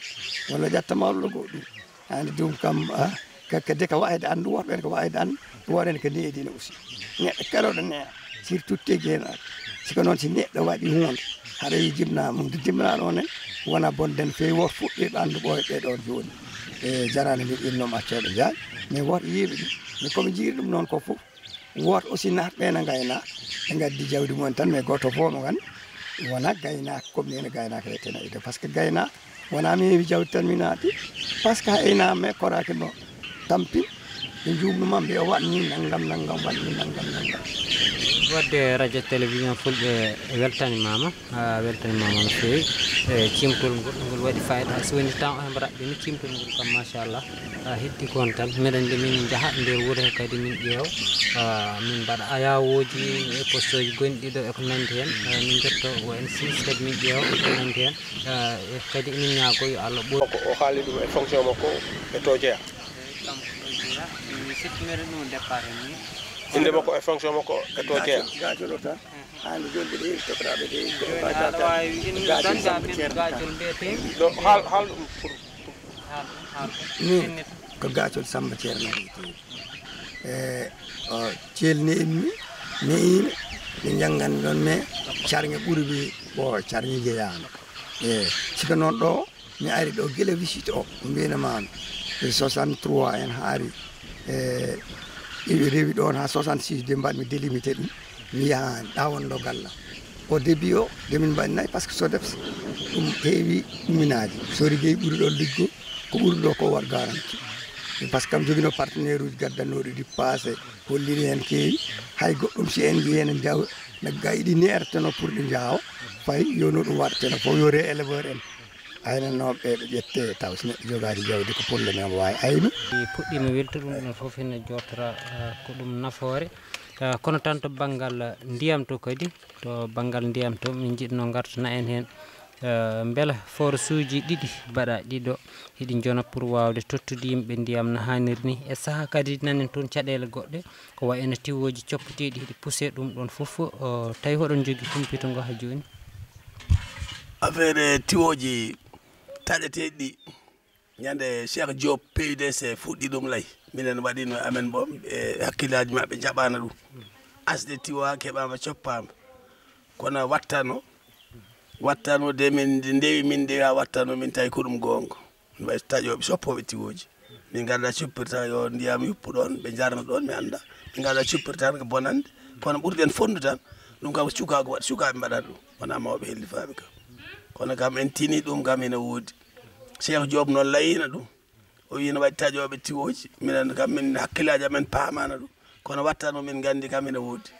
Walla ƴattama walla goɗɗum. Hande ɗum kam, ah, ka, ka de ka waayde anndu, woto ɓen ko waayde anndu, woto en ko needino aussi. Neɗɗo kala ɗo neeɗa, surtout tigi heen. Si ko noon si neɗɗo waɗi huunde, haɗa yi jibna mum, de jibna ɗon en, wona bonde no feewi, woto fuɗɗirɓe anndu ɓooyɓe ɗo jooni. E jaraani mi innoma accooɓe Njaay, mais woto yiiɓe ɗum. Mais komi jiiri ɗum noon ko fof, woto aussi naat ɓe na ngaynaaka, ɓe ngaddi jawdi mumen tan, mais gooto fof mo ngan wona gaynaaka, comme ni ene gaynaaka wiyeteno ide, par ce que gaynaaka Wonaa mi heewi jawdi tan mi naati, par ce que hay naa me koraaki mo tampin, ɓe njuumnuma mbiya waɗ ni nanngam nanngam, waɗ ni nanngam nanngam. Wadde radio télévision Fulɓe weltanimaama, a weltanimaama no feewi e ciimtol ngol, ngol waɗi fayida. So woni temps o hembo raɓɓini ciimtol ngol kam, machallah. A heddi ko on tan, meɗen de min njaha nder wuro he kadi min ƴeew, a, min mbaɗa ayawooji e poste uji gonɗi ɗo e ko nanndi heen. A, min njotto O N six kadi min ƴeew e ko nanndi heen. A, e kadi emin ñaago yo Allah ɓur. Ko o haali ɗum e fonction makko e to jeya. Inde makko e fonction makko e to jeya. Gaajol o tan. Hande jolɓe ɗe, toɓɓiraaɓe ɗe, ko Jooni aɗa waawi innude Gaajol bannde Samba amen Ceerno Gaajol mbiyeteeɗo? Ɗo, haal, haal ɗum pour, pour. Haal ɗum, haal ɗum. Min, ko Gaajol Samba Ceerno mbiyeteeɗo. E, o, ceelni en mi, mi ina, mi njanngan ɗon, mais carŋe ɓuri mi, o, carŋe jeyaano. E, sika noon ɗo, mi ari ɗo gila visite o, ko mbiyna maami. E soixante-trois en haari, e, iɓe rewi ɗon ha soixante-six de mbaɗmi délimité ɗum. Mi yaha ɗawon ɗo galla. Au début o, de min mbaɗi nayi, par ce que SODEPS, ɗum heewi ɗuminaaji. So Rigey ɓuri ɗon liggo, ko ɓuri ɗo ko war garanti. Par ce que kam jogino partenaire uji gaddanooɗi ɗi passé, holliri heen keewi. Hay goɗɗum si en nji heen en jaw, nagga iɗi neerteno pour ɗi njaawo, fay yo no ɗum waɗteno fof, yo re éleveur en. Aynanooɓe ɓe ƴette taw so neɗɗo jogaani jawdi ko problème omo waawi aynu. Puɗɗiima weltu ɗum ɗon fof ene jootora, eh, ko ɗum nafoore. Eh, kono tan to banngal, eh, ndiyam to kadi, to banngal ndiyam to min njiɗno ngartana en heen, eh, mbela forage uji ɗiɗi mbaɗa ɗiɗo hiɗi njona pour waawde tottude yimɓe ndiyam no haaniri ni. E sahaa kadi nanen toon caɗeele goɗɗe ko wayi no tiwooji coppeteeɗi hiɗi puse ɗum ɗon fof, o, tawi hoɗon njogii kumpito ngo haa jooni? Affaire tiwooji taƴeteeɗi ɗi, ñande Cheikh Diop P U D C fuɗɗi ɗum lay, minen waɗino amen boom e hakkillaaji maɓɓe njaɓaana ɗum. Asde tiwa keɓaama coppaama. Kono wattano, wattano de min ndewi, min ndewi haa wattano min tawi ko ɗum goonga. Mbaɗi taƴooɓe soppooɓe tiwooji. Min ngadda cuppirta yo ndiyam yuppu ɗoon, ɓe njarna ɗoon, mi annda. Min ngadda cuppirta tan ko bonande. Kono ɓurɗen fonndu tan, ɗum kam ko cukaagu waɗ-, sukaaɓe mbaɗata ɗum. Wonaa mawɓe hellifaaɓe kam. Kono kam en tini ɗum kam ina woodi. Cheikh Diop noon layino ɗum. O wiino waɗi taƴooɓe tiwooji. Minen kam min hakkillaaji amen paamaana ɗum. Kono wattano min nganndi kam ina woodi.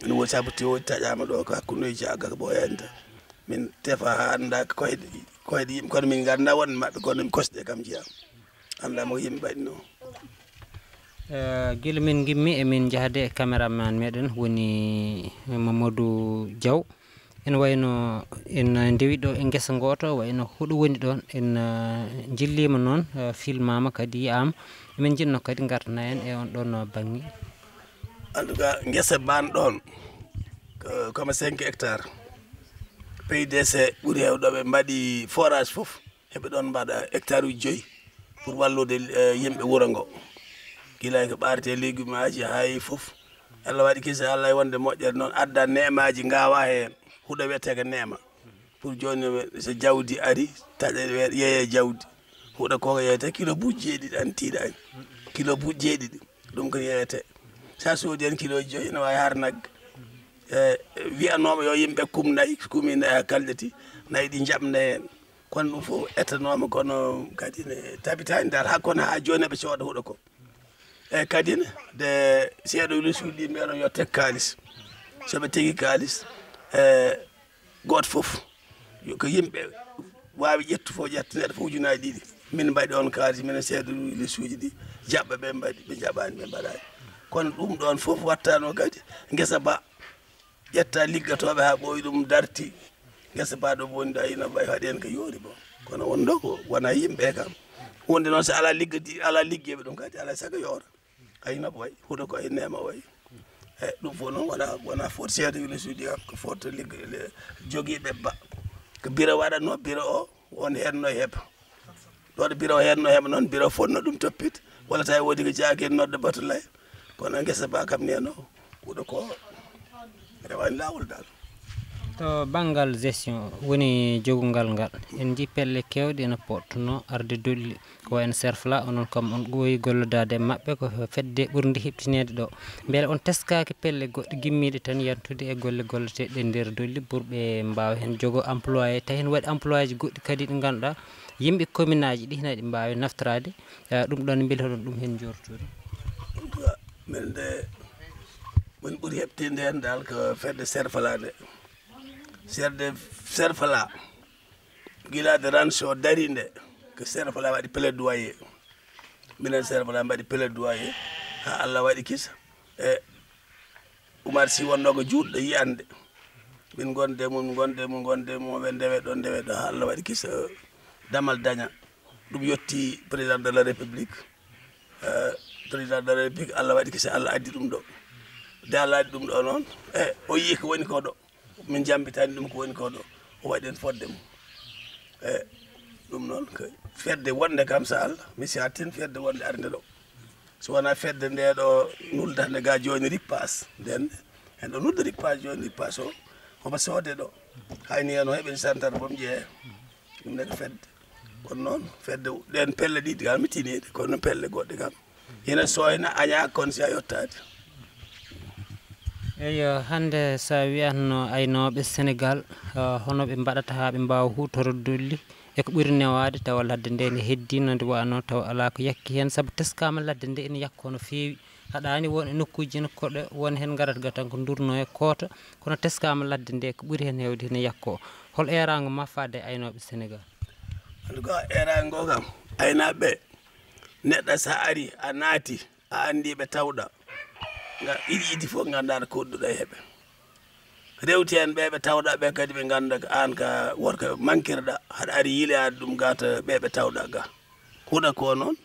Ina woodi sabu tiwooji taƴaama ɗo ko hakkundeji caggal ko ɓooyaani tan. Min tefa haa annda ko koyɗe, koyɗe yimɓe, kono min ngannda wonde maɓɓe, kono min kosɗe kam njiyaa. Annda mo yimɓe mbaɗi noon. Eh, gila min ngimmi emin njahde e caméraman meɗen woni Mamadou Diaw. Ene wayno en ndewi ɗo e ngesa gooto, wayno huɗo woni ɗoon. En, eh, njilliima noon, eh, filmaama kadi yiyaama. Emin njiɗno kadi ngartana en e on ɗoon, eh, baŋŋe. En tout cas, ngesa ban ɗoon, ko, comme cinq hectares. P U D C ɓuri heewde ɗo ɓe mbaɗi forage fof. Heɓe ɗoon mbaɗa hectare uji joyi pour wallude, eh, yimɓe wuro ngo. Gila ko ɓaarete légume aji, hay fof. Allah waɗi kisa, Allah e wonde moƴƴere noon, adda neemaaji ngawa heen. Huɗo wiyetee ko neema. Pour jooni, so jawdi ari, taƴa we-, yeeye jawdi. Huɗo ko yeeyete kilo buuji jeeɗiɗi, an tiiɗaani. Kilo buuji jeeɗiɗi, ɗum ko yeeyete. Sa soodi heen kilo joyi, ene waawi har nagge. E, wiyanooɓe yo yimɓe kum nayi, kumi nayi haa kaldeti, nayi ɗi njaɓna heen. Kono ɗum fof ettanooma, kono kadi ne tabitaani dal, haa kono haa jooni eɓe cooda huɗo ko. Eeyi, kadi ne, de seeɗa wuli suuɗi mbiyaɗo yo tek kaalis. So ɓe tegi kaalis, e, gooto fof, yo ko yimɓe waawi ƴettu fof, ƴetta neɗɗo fof ujunaaji ɗiɗi. Min mbaɗi on kaalis, minen seeɗa wuli suuji ɗi, jaɓɓa ɓe mbaɗi, ɓe njaɓaani, ɓe mbaɗaani. Kono ɗum ɗoon fof wattano kadi ngesa ba. Ƴetta liggotooɓe haa ɓooyi ɗum darti. Ngesa ba ɗo woni ɗo, ina wayi haɗi heen ko yoori bo. Kono wonɗo ko wona yimɓe kam. Wonde noon so alaa liggodi-, alaa liggeyɓe ɗum kadi alaa sago yoora. Ayna ko wayi, huɗo ko e neema wayi. E ɗum fof noon wona, wona faute seeɗa wila suuji kam, ko faute liggo-, le-, jogiiɓe ba. Ko biro waɗatno, biro o, won heen no heɓa. Ɗo ɗo biro heen no heɓa noon, biro fof no ɗum toppit. Walla tawi woodi ko jaaki en nodda Batulay. Kono ngesa ba kam ni no, huɗo ko rewani laawol dal. To banngal gestion woni jogungal ngal, en njii pelle keewɗe ene potnoo arde dolli, ko wayi no Serfla, onon kam on ɓooyi gollodaade e maɓɓe, ko fedde ɓurde heɓtineede ɗo. Mbele on teskaaki pelle goɗɗe gimmiiɗe tan yantude e golle golleteeɗe e nder dolli pour ɓe mbaawa heen jogo employé, tawi heen waɗi employéji goɗɗi kadi ɗi ngannduɗaa yimɓe commune aji ɗi hina ɗi mbaawi naftoraade, eh, ɗum ɗoon mbele hoɗon ɗum heen njortude? Min de, min ɓuri heɓtinde heen dal ko fedde Serfala nde. Fedde Serfala, gila de rancho dari nde, ko Serfala waɗi plaidoyer. Minen Serfala mbaɗi plaidoyer, haa Allah waɗi kisa. E Umar Sy wonnoo ko juutɗo yiyande. Min ngonde mum, ngonde mum, ngonde mum, ɓe ndewe ɗo, ndewe ɗo, haa Allah waɗi kisa, damal daña. Ɗum yetti président de la République. Eh, président de la République, Allah waɗi kisa, Allah addi ɗum ɗo. Nde Allah addi ɗum ɗo noon, e o yii ko woni ko ɗo. Min njambitani ɗum ko woni ko ɗo. O waɗi en fodde mum. E ɗum noon, ko fedde wonde kam, so Allah, mi siyaatin fedde wonde arde ɗo. So wonaa fedde nde ɗo nuldande ga jooni rippaas, nden en ɗo nulda rippaas jooni, rippaas o, omo soode ɗo. Hayni en o heɓen santar bom ƴeeya. Ɗum ne ko fedde. Kono noon, fedde ɗen pelle ɗiɗi kam mi tiniiɗe, kono pelle goɗɗe kam ina sooyna, añaa kon si a yottaade. Eyo, hannde so a wiyatno aynooɓe Senegaal, ah, hono ɓe mbaɗata haa ɓe mbaawa huutorde dolli e ko ɓuri newaade, tawa ladde nde ne heddii no nde waanoo, tawa alaa ko yakki heen, sabu teskaama ladde nde ene yakkoo no feewi. Haɗaani won e nokkuuji ene koɗo won heen ngarata ga tan ko ndurnoo e koota, kono teskaama ladde nde ko ɓuri heen heewde ene yakkoo. Hol eeraango ma faade e aynooɓe Senegaal? En tout cas, eeraango kam, aynaaɓe ɓe, neɗɗo so a ari, a naati, a anndi ɓe tawɗa. Nga iɗi iɗi fof nganndaa ko ɗuɗa e heɓe. Rewti heen ɓe ɓe tawɗa ɓe kadi ɓe ngannda ko aan ka worko mankirɗa, haɗa ari yiilaade ɗum gata ɓe ɓe tawɗa ga. Huɗa ko noon,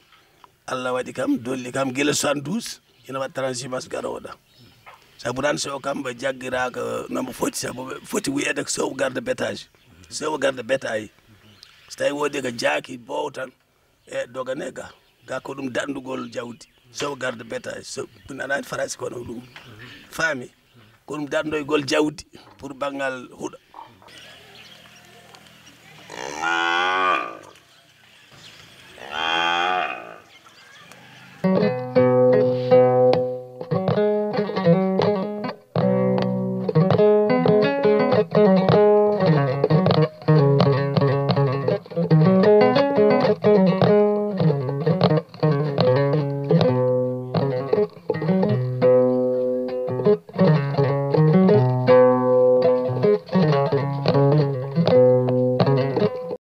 Allah waɗi kam, dolli kam gila soixante-douze, ina waɗi trente-six mars garooɗa. Sabu tan so kam ɓe jaggiraaka no mbo foti, sabu ɓe foti wiyeede ko sauvegarde bétail. Sauvegarde bétail. So tawi woodi ko jaaki boow tan, e dogane ga. Ga ko ɗum daɗndugol jawdi. Sauvegarde bétail. So, ɗum anaani Faransi kono ɗum. Faami. Ko ɗum daɗndoygol jawdi pour banngal huɗa.